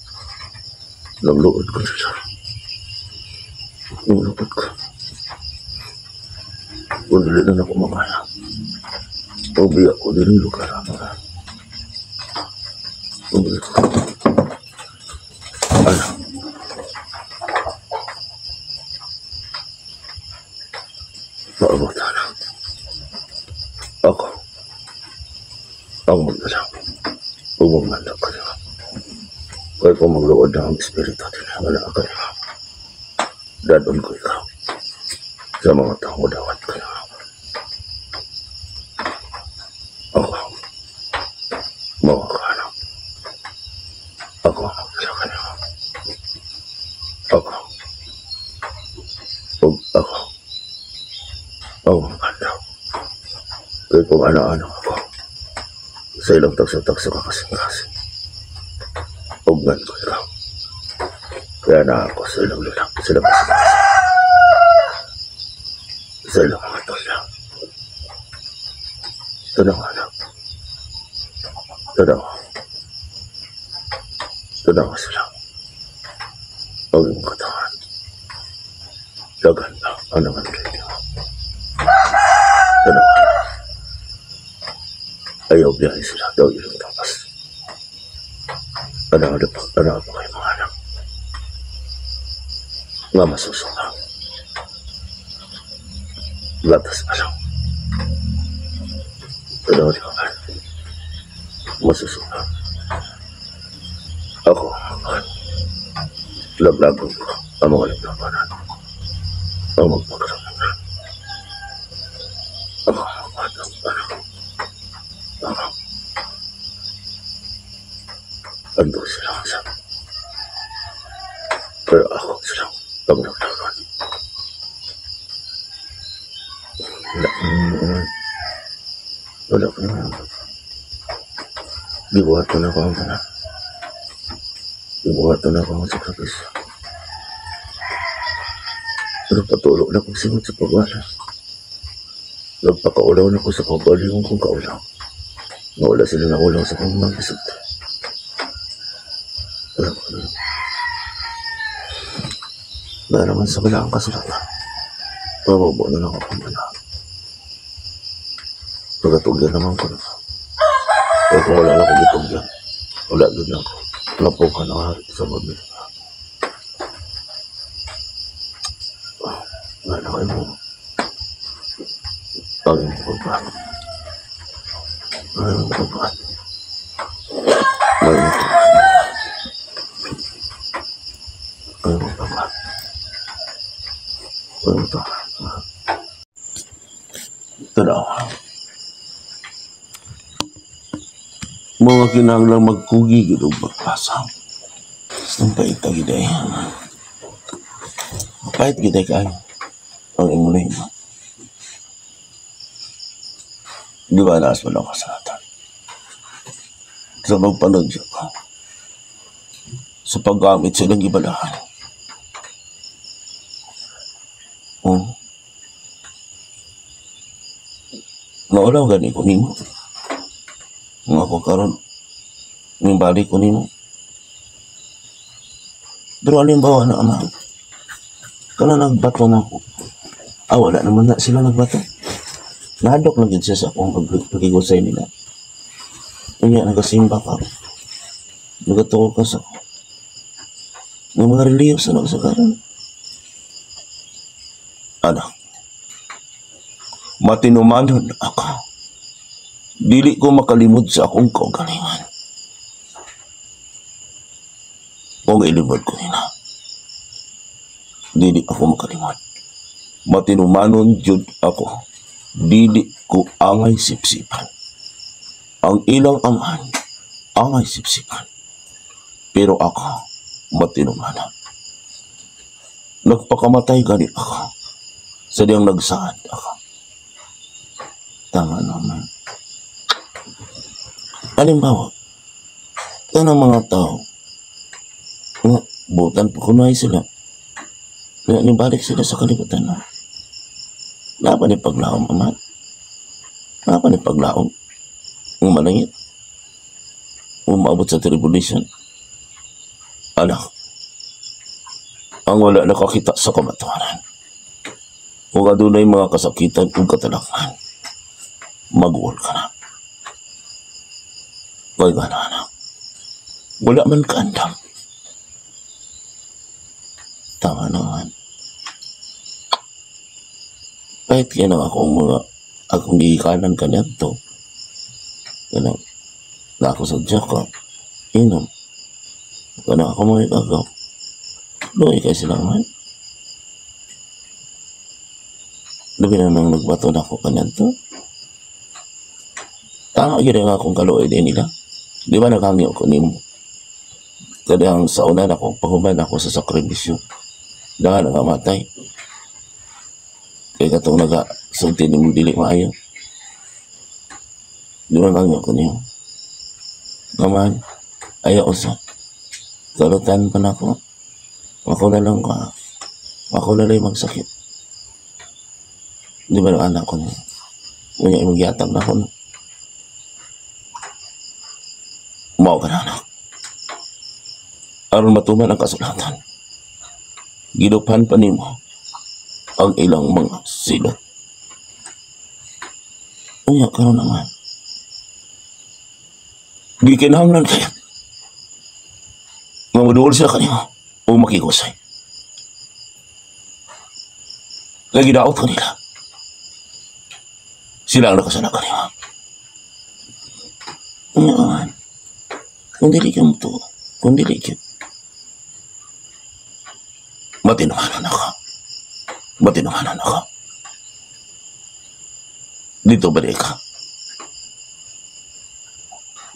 Nangluod ko sila. Nangluod ko. Kung dili na ako makaya. Pagbiya ko din yung lugar. Pagbiya ko. Ano? Paabot na. Ako. Ang magdala. Huwag magmanda ka niya. Kaya kung magluod na ang espiritu, tinanga na ka niya. Dadon ko ikaw. Sa mga taong dawat ka niya. Ako. Mga kanak. Ako ang magdala ka niya. Ako. Huwag ako. Ang magmanda. Kaya kung ano-ano ako. Sa ilang tagsa-tagsa ka kasing-kasing. Ugnan ko ikaw. Kaya na ako sa ilang lulak, sa ilang kasing-kasing. Sa ilang mga tolya. Tanaw anak. Tanaw. Tanaw sila. Ang iyong katawan. Dagan pa ang nangangalit mo. Tanaw anak. Ayaw biyahe sila daw ilang tapas. Ano pa kayo mga anak? Nga masusunga. Gatas pa lang. Ano pa? Masusunga. Ako, laglagon ko ang mga laglabanan. Ang magpagkaroon. Ako, anak. Ako. Ando sila sa. Pero ako sila paglaglagan. Wala ko na. Gibuhat na ako ang tanan. Gibuhat na ako ang sakripisyo. Pero patulog na akong singot sa pagwala. Nagpakaulaw na ako sa kaugalingon kong kaulaw. Nawala sila na ulaw sa kong mga kasulti. Wala ko na. Dahil naman sa wala ang kasulatan. Pababa na lang ako na. Pagkatugyan naman ko na. Kaya kung wala na akong gitugyan, wala din ako. Napuka na hari sa mabili. Wala na kayo mo. Ang iyong pagbahat. Ang iyong pagbahat. Ang iyong pagbahat. Ang iyong pagbahat. Ano to? Ito daw. Mga kinahanglang magkugi gid og pagbasa. Basta pait gid ay. Pait gid ay kaayo. Ang imong nahimo. Di ba naas man ako sa atan? Sa pagpanagyo ko. Sa paggamit sa ilang gibalahan. Oh. Naulaw gani ko nimo. Nga ako karon nimbalik ko nimo. Pero halimbawa na ama, kana nagbato na ako. Ah, wala naman na sila nagbato. Nahadlok lang yun siya sa akong pagkigusay nila. Unya, nagasimba ka. Nagatuo ka sa ng mga relihiyoso na sa karon. Anak, matinumanon ako. Dili ko makalimod sa akong kaugalingan. Kung ilimod ko nila, dili ako makalimod. Matinumanon jud ako. Dili ko angay sipsipan. Ang ilang amahan, angay sipsipan. Pero ako, matinumanon. Nagpakamatay gani ako. Sa diyang nagsaad ako. Tama naman. Halimbawa, kanang mga tao, nga, butan pa kunway sila. Nga, nibalik sila sa kalibutan na. Napa ni paglaom, ama? Napa ni paglaom? Ang malangit? Umabot sa tribulation? Anak, ang wala nakakita sa kamatuoran. Kung adunay mga kasakitan ug katalakman, maguol ka na. Kay nga na, anak, wala man kaandam. Tama naman. Kahit kaya na akong mga, akong gihikanan ka niadto. Kanang, na ako sa Jacob, inom. Kanang ako mga ikagaw. Luwi kay sila man. Labi na nang nagbato na ako kaniadto. Tama yun ang akong kaluoy din nila. Di ba naghangyo ko nimo? Kadang sa una na ako, pahuman ako sa sakripisyo. Dahil nangamatay. Kaya katong nagasulti ni mong dili maayo. Di ba naghangyo ko niyo? Kaman, ayaw usa. Kalutan pa na ako. Ako na lang ka. Ako na lang magsakit. Di ba anak ko niyo? Ngunyan imong gihatag na ako. Mao ka na, anak. Aron matuman ang kasulatan, gidupan pa nimo ang ilang mga silot. Unya karon naman, gikinahanglan kayo nga moduol sila kanimo o makigusay. Kaya gidaot kanila. Sila ang nakasala kanimo. Unya naman, kung dili ka mo to, kung dili ka, matinumanan ako. Matinumanan ako. Dito ba di ka?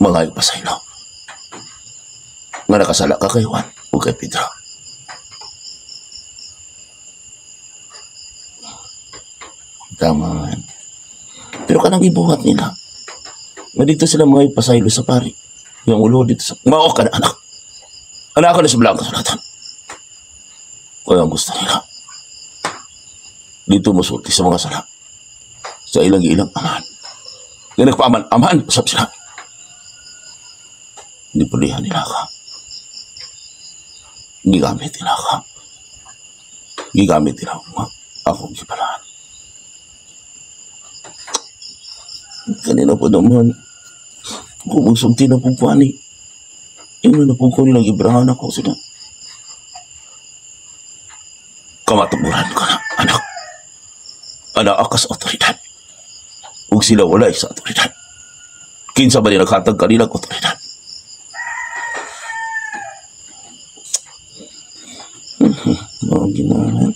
Mga ipasaylo. Nga nakasala ka kay Juan o kay Pedro. Tama man. Pero kanang ibuhat nila. Nga dito sila mga ipasaylo sa pari. Yung ulo dito sa... Mao ka na, anak. Anak ka na sa blanco sa. Kaya ang gusto nila. Dito musulti sa mga sala. Sa ilang-ilang amahan. Nga nagpaaman-amahan, usap sila. Gipulihan nila ka. Gigamit nila ka. Gigamit nila akong gipalaan. Kanina po naman, kung magsulti na po po ani, ingon na po ko nilang ibrahan ako sila. Kamatuburan ka na, anak. Anak ka sa otoridad. Ug sila walay sa otoridad. Kinsa ba nila naghatag kanilang otoridad? Mga ginahan.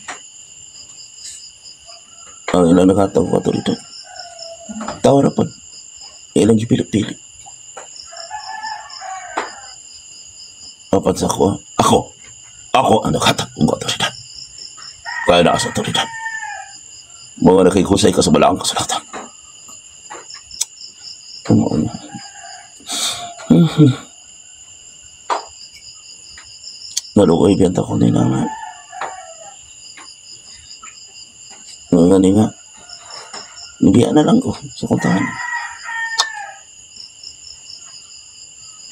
Ang ilang naghatag og awtoridad. Tawo ra pod. Ilang gipili-pili. Apan sa ako, ako ang naghatag og awtoridad. Kaya naa sa awtoridad. Mga nakikusay ka sa balaang kasulatan. Tumaon. Naluoy biyanta ko nila nga. Nga gani nga. Nibiya na lang ko sa kuntahan.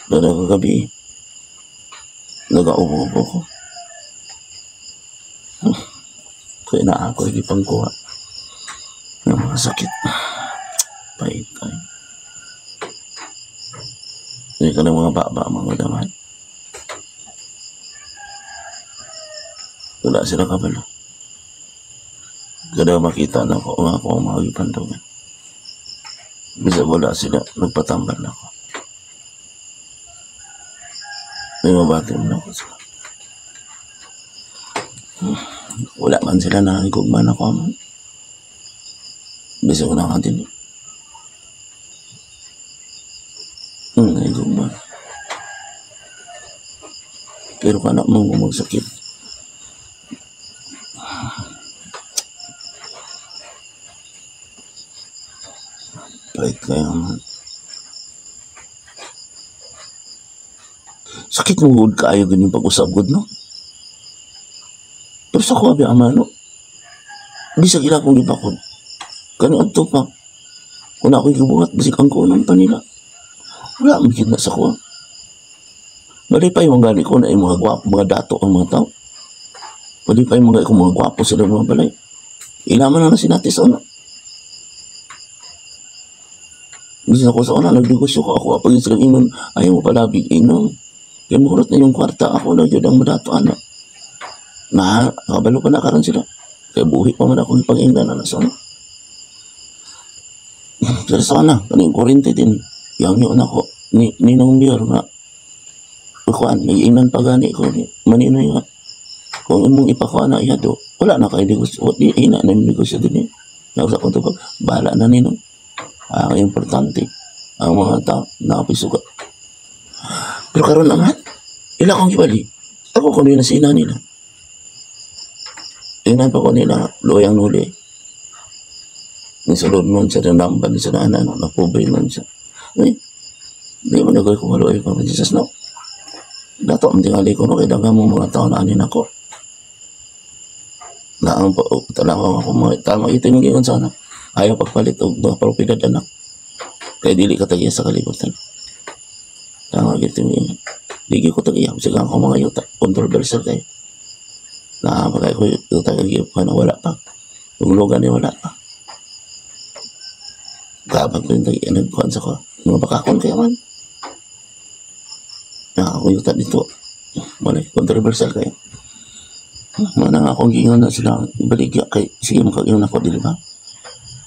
Dada kagabi, nag-aubo-ubo ko. Kaya na ako ipangkuha ng mga sakit. Pahit tayo. Hindi ka ng mga baba, mga daman. Wala sila kabalo. Kada makita na ako, ang ako ang mga ipandungan. Bisa wala sila, nagpatambal na ako. May mabati mo na ako sila. Wala man sila nakikugman ako man. Bisa ko na nga din. Nakikugman. Pero kana mo magsakit. Pahit kayo man. Sakit mo good kaayo ganyan pag-usap good, no? Pero sa kuha ama, no? Bisag ila akong gibakod. Kani adto pa. Kung ako'y gibuhat, bisig ang kunan pa nila. Wala man gid na sa kuha. Malipay man gani ko na yung mga gwapo, mga dato ang mga tao. Malipay man gani ko mga gwapo sila mga balay. Ilaman na na sinati sa una. Gusto ko sa una, nagnegosyo ko ako. Pag silang inon, ayaw mo palabig inon. Kaya muhurot na yung kwarta, ako lang yun ang madato, ano. Na, kabalo pa na karon sila. Kaya buhi pa man ako ipag-ingnan na sa una. Pero sa una, kaning kurente din. Yang yun ako, ninong mayor nga. Kuan, nag-ingnan pa gani ko, ni, maninoy nga. Kung imong ipakuan na iya do, wala na kayo negosyo. Di, ina na yung negosyo din eh. Nasa akong tubag, bahala na ninong. Ang importante, ang mga tao nakapisuga. Pero karon naman, ila akong gibali. Ako kuno yung nasina nila. Tingnan pa ko nila, luyang nuli. Nisulod nun siya, nanamban siya na anak, napobre nun siya. Uy, di mo nagawin kung maluoy pa Jesus, no? Dato, ang tingali ko, no, kaya daga mo mga tao na anin ako. Naang pa, oh, tanaw ako mga, tama, ito yung gingon sana. Ayaw pagpalit og mga propiedad, anak. Kaya dili ka tag-iya sa kalibutan. Tama, ito yung gingon. Dili ko tag-iya. Sige ako mga yuta. Controversial kayo. Nakapagay ko yuta kay pa na wala pa. Kung lugar ni wala pa. Gabang ko yung tag-iya. Nagkuhan sa ko. Mga bakakon kayo man. Nakako yuta dito. Wala, controversial kayo. Manang akong gingon na sila. Ibaligya kay, sige makag-ingon ako, di ba?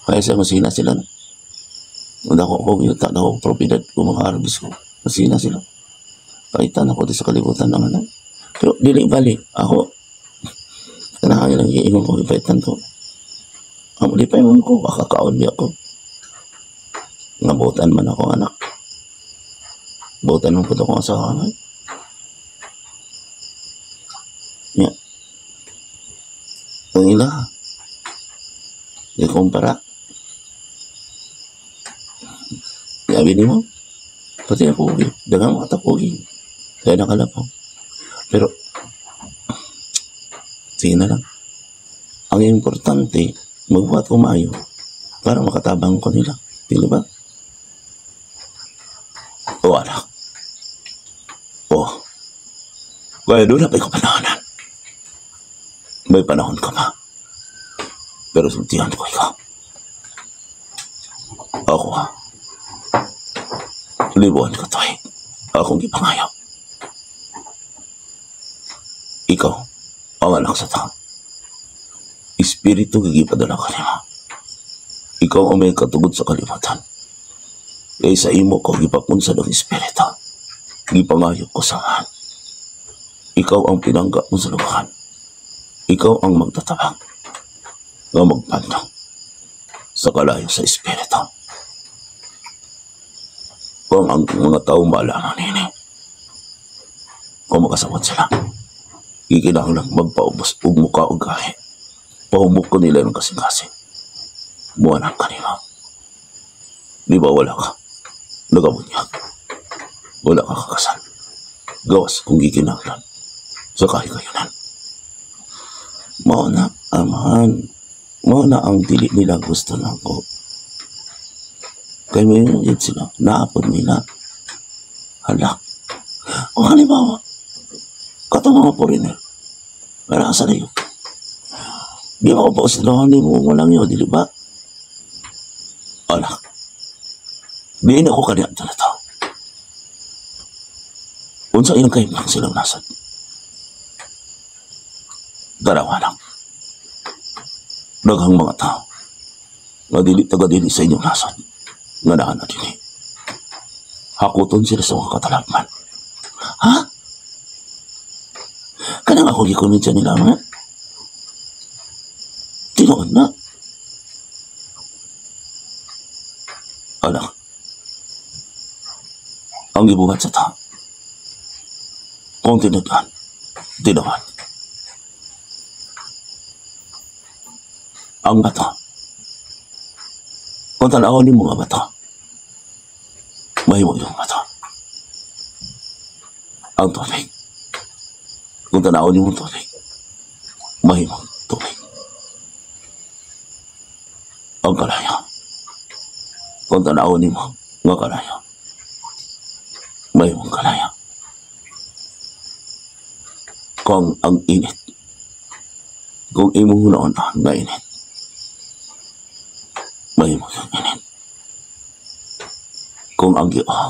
Kaya siya masina sila. Wala ko akong yuta, ako propiedad ko, mga harvest ko. Masina sila. Paitan ako di sa kalibutan ng ano. Pero dili bali, ako, kanahangin lang iingon ko, ipaitan ko. Ang di pa ingon ko, akakaon niya ako. Nabutan man ako, anak. Butan man po ako asawa man. Ya. Ang ila, di kumpara. Sabi ni mo, pati ako ugi. Dagang mata ko ugi. Kaya nakalapaw. Pero, sige na lang. Ang importante, magbuhat ko maayo para makatabang ko nila. Di ba? O anak. O. Kaya doon na pa'y kapanahonan. May panahon ka pa. Pero sultihan ko ikaw. Ako ha. Libuan ka to'y. Akong gipangayaw. Ikaw, ang anak sa tao. Espiritu gigipadala ka nimo. Ikaw ang may katugod sa kalibutan. Kaya sa imo ko gipapunsad ang espiritu. Gipangayo ko sa amahan. Ikaw ang pinangga mo sa lugahan. Ikaw ang magtatabang. Nga magpandong. Sa kalayo sa espiritu. Kung ang mga tao maalaman nini, kung makasabot sila, gikinahanglan magpaubos og muka og gahi. Pahumok ko nila ng kasing-kasing. Muanang kanila. Di ba wala ka? Nagabunyag. Wala ka kakasal. Gawas kung gikinahanglan sa kahigayunan. Mao na, amahan. Mao na ang dili nila gusto nako. Kay may yun sila, naapod nila. Hala. O halimbawa, katong mga foreigner, pero asa na yun? Di ba ko pa sila, hindi mo walang yun, di ba? Anak, di na ko kaniya na to. Unsa ilang kahimtang silang nasad? Dalawa lang. Daghang mga tao nga dili taga dili sa inyong nasod nga naa na dinhi. Hakuton sila sa mga katalagman. Ha? Kanang ako gikomensya nila mga? Tinuod na. Anak, ang gibuhat sa tao, kung tinudan, tinuod. Ang bato, kung tanaw ni mga bato, mahimo yung bato. Ang tubig, kung tanaw ni mong tubig, mahimo tubig. Ang kalayo, kung tanaw ni mo nga kalayo, mahimo kalayo. Kung ang init, kung imong noon nga init, mahimo yung init. Kung ang giihaw,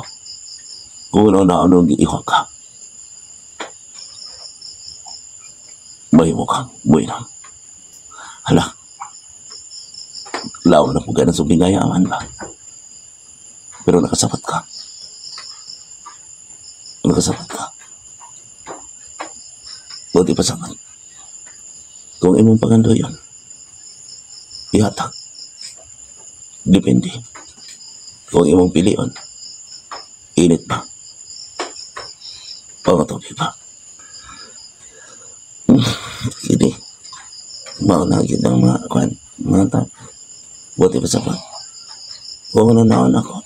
kung ano na anong giihaw ka, mahimo kang muinam. Hala, lawa na po ganun sa bingayaman ba? Pero nakasapat ka. Nakasapat ka. Buti pa sapat. Kung imong pagando yun, ihatag. Depende. Kung imong pilion, init ba? O matubig ba? Kini, mauna gyud ang mga kwan, mga tao. Buti pa sapat. Kung ano naon ako,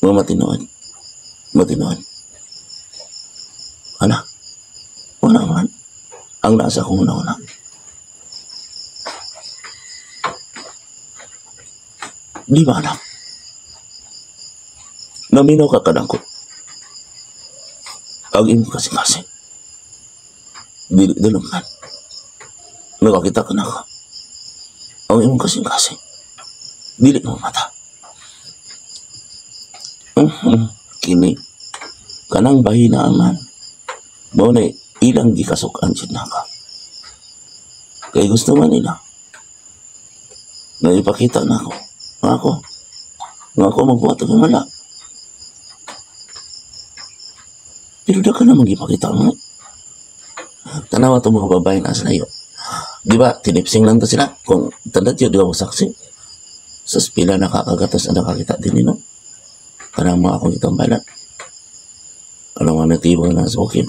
mga matinood. Matinood. Ala, wala man. Ang nasa kong una-una. Di ba anak? Naminaw ka kanako. Ang imong kasing-kasing. Dili dalunggan. Nakakita ka na ka. Ang imong kasing-kasing. Dili mo mata. Kini. Kanang bahina man. Mao na ilang gikasukan siya na ka. Kay gusto man nila. Naipakita na ako. Nga ako magbuhat ang wala. Pero da ka namang ipakita mo. Tanawa itong mga babae na sa layo. Di ba, tinipsing lang to sila. Kung tanda yun, di ba masaksi? Sa pila nakakagatos ang nakakita din nino. Kanang mga akong itong balat. Kanang mga natibo na sa bukid.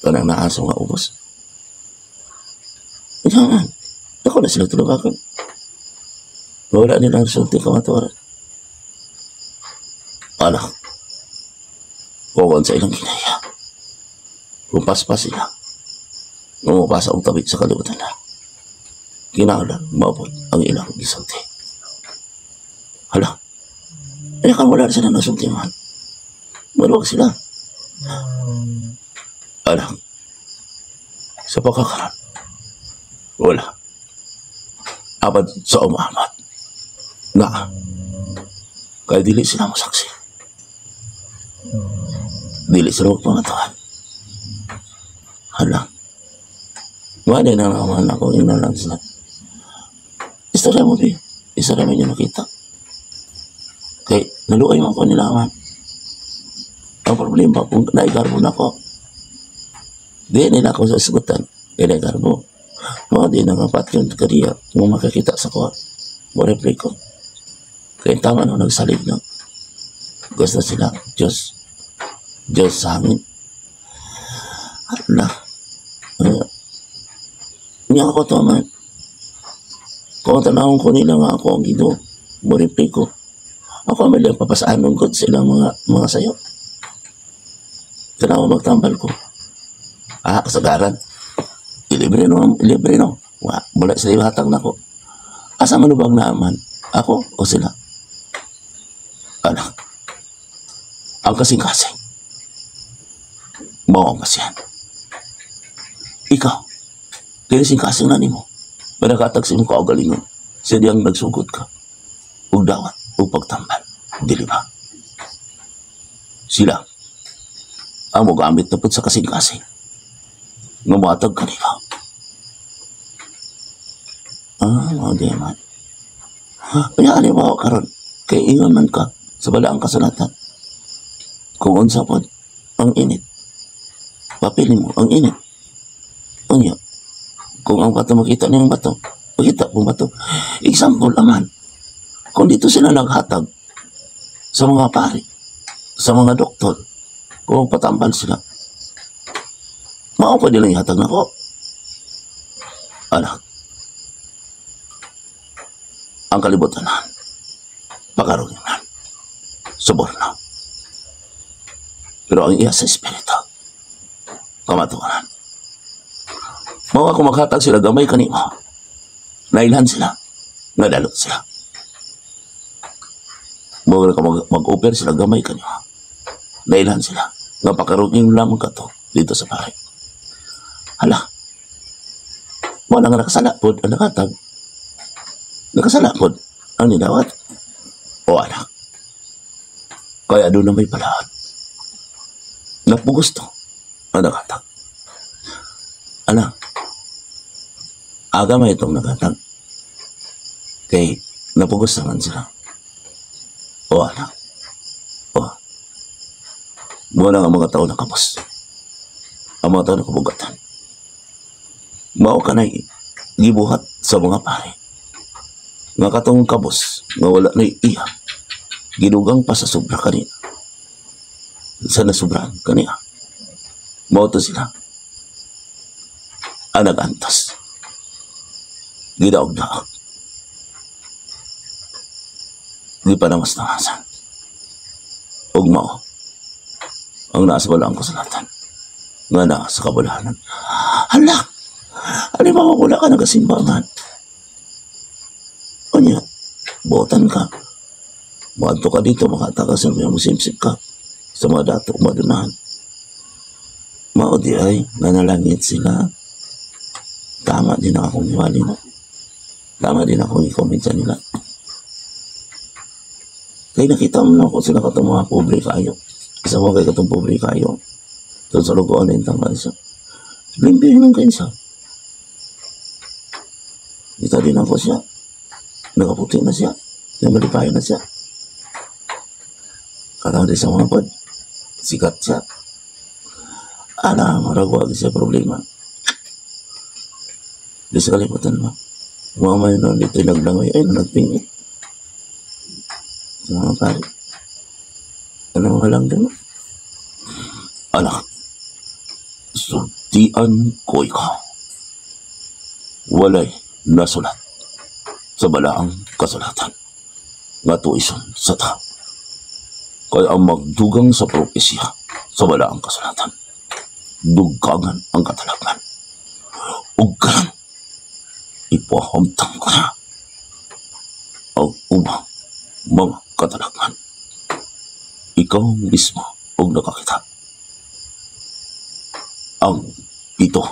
Kanang naaso nga ubos. Ikaw man. Ako na sila tulog ako. Wala nilang resulti kamatuoran. Anak, kung sa ilang kinaya, kung paspas sila, umupasa ang tabi sa kalibutan na, kinahanglan maabot ang ilang gisulti. Hala, ay kan wala sila nasulti man. Maluwag sila. Anak, sa pagkakaroon, wala. Abad sa umamat. Na, kaya dili sila masaksi. Dili sila magpangatuan. Hala. Wala na naman ako, yun na lang sila. Istorya mo, Bi. Istorya mo niyo nakita. Kay, naluoy mo ako nila, man. Ang problema, kung naigarbo na ako, di nila ako sasagutan. Kaya naigarbo. Mao di na nga patyon kaniya kung makakita sa kuha. Mo reply ko. Kaya tama no, nagsalig no. Gusto sila, Diyos. Diyos sa hangin. Hala. Niya ako to man. Kung tanawon ko nila nga ako ang Ginoo, mo reply ko. Ako man lang papasaanon ko silang mga sayo. Tanaw magtambal ko. Ah, kasagaran. Ilibre no, ilibre no. Wa, wala sila hatag nako. Asa man bang naaman? Ako o sila? Anak. Ang kasing-kasing. Mao ang kasihan. Ikaw, kasing-kasing na nimo. Manakatag sa imong kaugalingon. Siya diyang nagsugod ka. Ug dawat, ug pagtambal. Dili ba? Sila, ang mogamit na pud sa kasing-kasing. Nga mohatag kanila. Ah, mao di man. Kaya halimbawa karon, kay ingon man ka sa balaang kasulatan. Kung unsa pod ang init, papili mo ang init. Unya, kung ang bato makita niyang bato, makita pong bato. Example naman, kung dito sila naghatag sa mga pari, sa mga doktor, kung patambal sila, mao pa nilang ihatag nako. Anak, ang kalibutan na, pakarungan, suborno. Pero ang iya sa espiritu, kamatuoran. Mao ako maghatag sila gamay kanimo. Nailhan sila, ngadalot sila. Mao ka mag-offer sila gamay kanimo. Nailhan sila, nga pakarugin lamang ka to dito sa pare. Hala, mao na nga nakasala pod ang nakatag. Nakasala pod ang nidawat. O anak, kaya doon na may palaot. Napugusto ang nakatag. Anak, aga may itong nakatag. Kay napugos naman sila. O anak, o. Muna nga mga tao nakapos. Ang mga tao nakabugatan. Mao ka na gibuhat sa mga pare. Nga katong kabos, nga wala na iya. Gidugang pa sa sobra kanina. Sa nasubrahan kaniya. Mao to sila. Ang nag-antos. Gidaog-daog. Di pa namas-namasan. Ug mao ang nasa balaang kasulatan. Nga naa sa kabulahanan. Hala! Halimbawa, wala ka nagasimbangan. Unya, buotan ka. Maadto ka dito, makatakas sa mga musimsip ka. Sa mga dato, madunahan. Mao di ay, nanalangit sila. Tama din akong niwali na. Tama din akong i-comment sa nila. Kaya nakita mo na ako sila katong mga pobre kayo. Isa mo kay katong pobre kayo. Doon sa lugoan na yung tangka isa. Limpyo yun ang kainsa. Kita din ako siya. Nakaputi na siya. Namalipayan na siya. Katang di sa mga pod. Sikat siya. Ala, maragwag siya problema. Di sa kalimutan mo. Mga may noon dito naglangoy. Ay, nagpingit. Sa mga pare. Ano mga lang din? Anak, sultian ko ikaw. Walay nasulat sa balaang kasulatan nga tuison sa tao. Kaya ang magdugang sa propesya sa balaang kasulatan, dugangan ang katalagan. Ug karon ipahamtang ko na ang ubang mga katalagan. Ikaw mismo og nakakita ang pito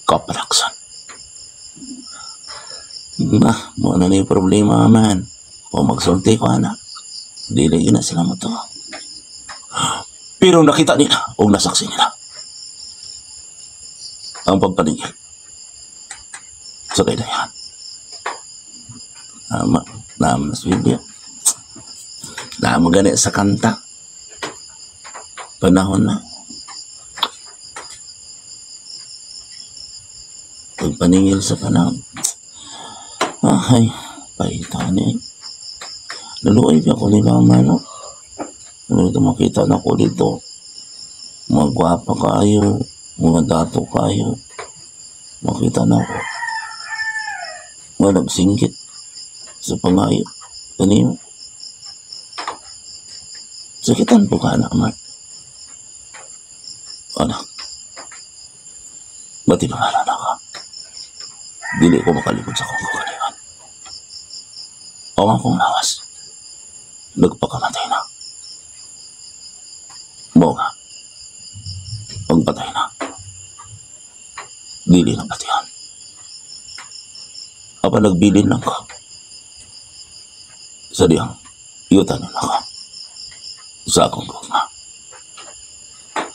kapalaksan. Na, mo na na yung problema man. Kung magsulti ko anak, dili na sila mo to. Pero nakita nila o nasaksi nila ang pagpaningil sa kaidayan. Tama, tama sa Biblia. Tama gani sa kanta. Panahon na. Pagpaningil sa kanang, ay, paita ni. Naluoy ba ako nila, mano? Ano ito makita na ko dito? Mga gwapa kayo, mga dato kayo. Makita na ako. Mga nagsinggit sa pangayo. Kanimo. Sakitan po ka na, man. Anak. Matinungalan na ka. Dili ko makalimot sa akong kagalingan. Ang akong lawas, nagpakamatay na. Mao nga, ang patay na, dili na batihan. Apan nagbilin lang ka. Sa diyang, yutan na ka. Sa akong gugma.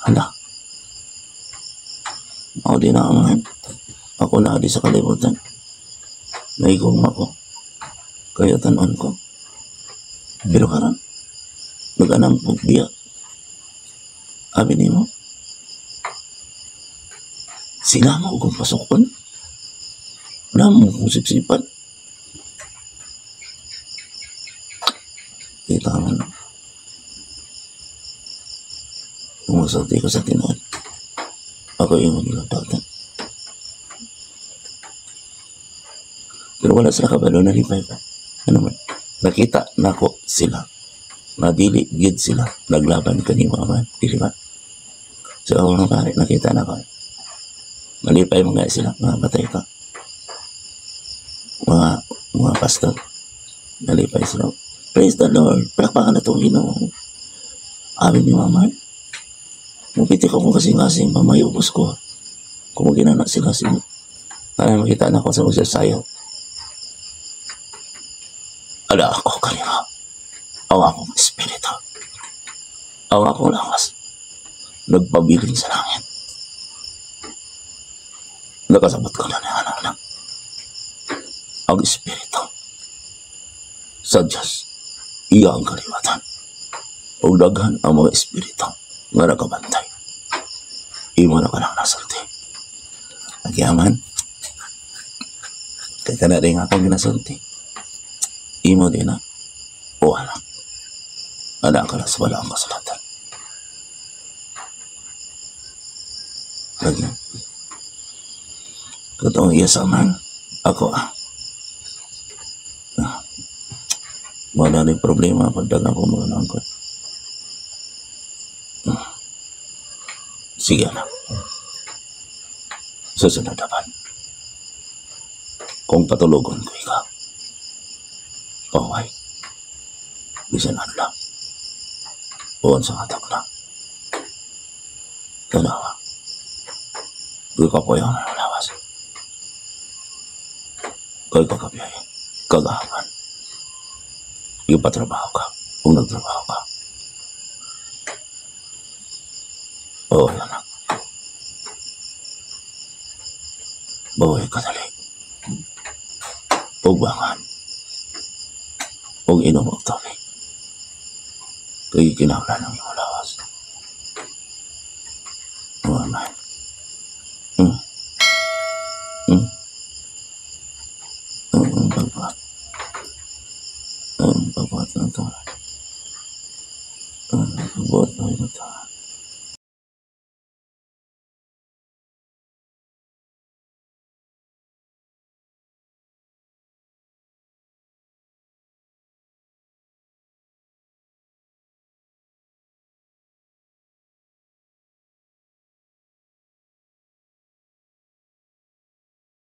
Hala. Mao di na ang ako na di sa kalibutan. Naigugma ko. Kaya tanon ko. Pero karon, nag-anam og biya. Abi nimo, sila mo kung pasokon. Wala mo kung sipsipan. Kita man. Kung masulti ko sa tinuod, ako yung nilang datan. Pero wala sila kabalo na lipay pa. Ano man? Nakita nako sila. Nadili gid sila. Naglaban kanimo man. Dili ba? So ako nga pare, nakita na ko. Malipay mga sila, mga batay ka. Mga pastor. Nalipay sila. Praise the Lord. Palakpakan na itong Ginoo. Abi ni Mama. Mupiti ko kung kasing-kasing pamayubos ko. Kung maginana sila sila. Para makita na ako sa magsasayaw. Ala ako kanina. Ang akong espiritu. Ang akong lakas. Nagpabilin sa langit. Nakasabot ko na ni anak. Ang espiritu sa Diyos, iya ang kaliwatan. O daghan ang mga espiritu nga nakabantay. Imo na ka lang nasulti. Agyaman, kay ka na rin akong ginasulti. Imo din na. O anak, anak ka lang sa wala ang kasulatan. Lagi. Katong iya sa man, ako ah. Wala rin problema pagdagan ko mga nangkot. Sige anak. Susunod dapat. Kung patulogon ko ikaw, paway, bisan adlaw, uwan sa katak na. Tanawa. Kay kapoy ang lawas. Kay kakabiyay, kagahaman. Ipatrabaho ka, kung nagtrabaho ka. Oo, anak. Bawi ka dali. Ugbangan. Ug inom og tubig. Kay kinahanglan ang imong lawas. Oo, man. Pagbuhat. Pagbuhat ng tulad.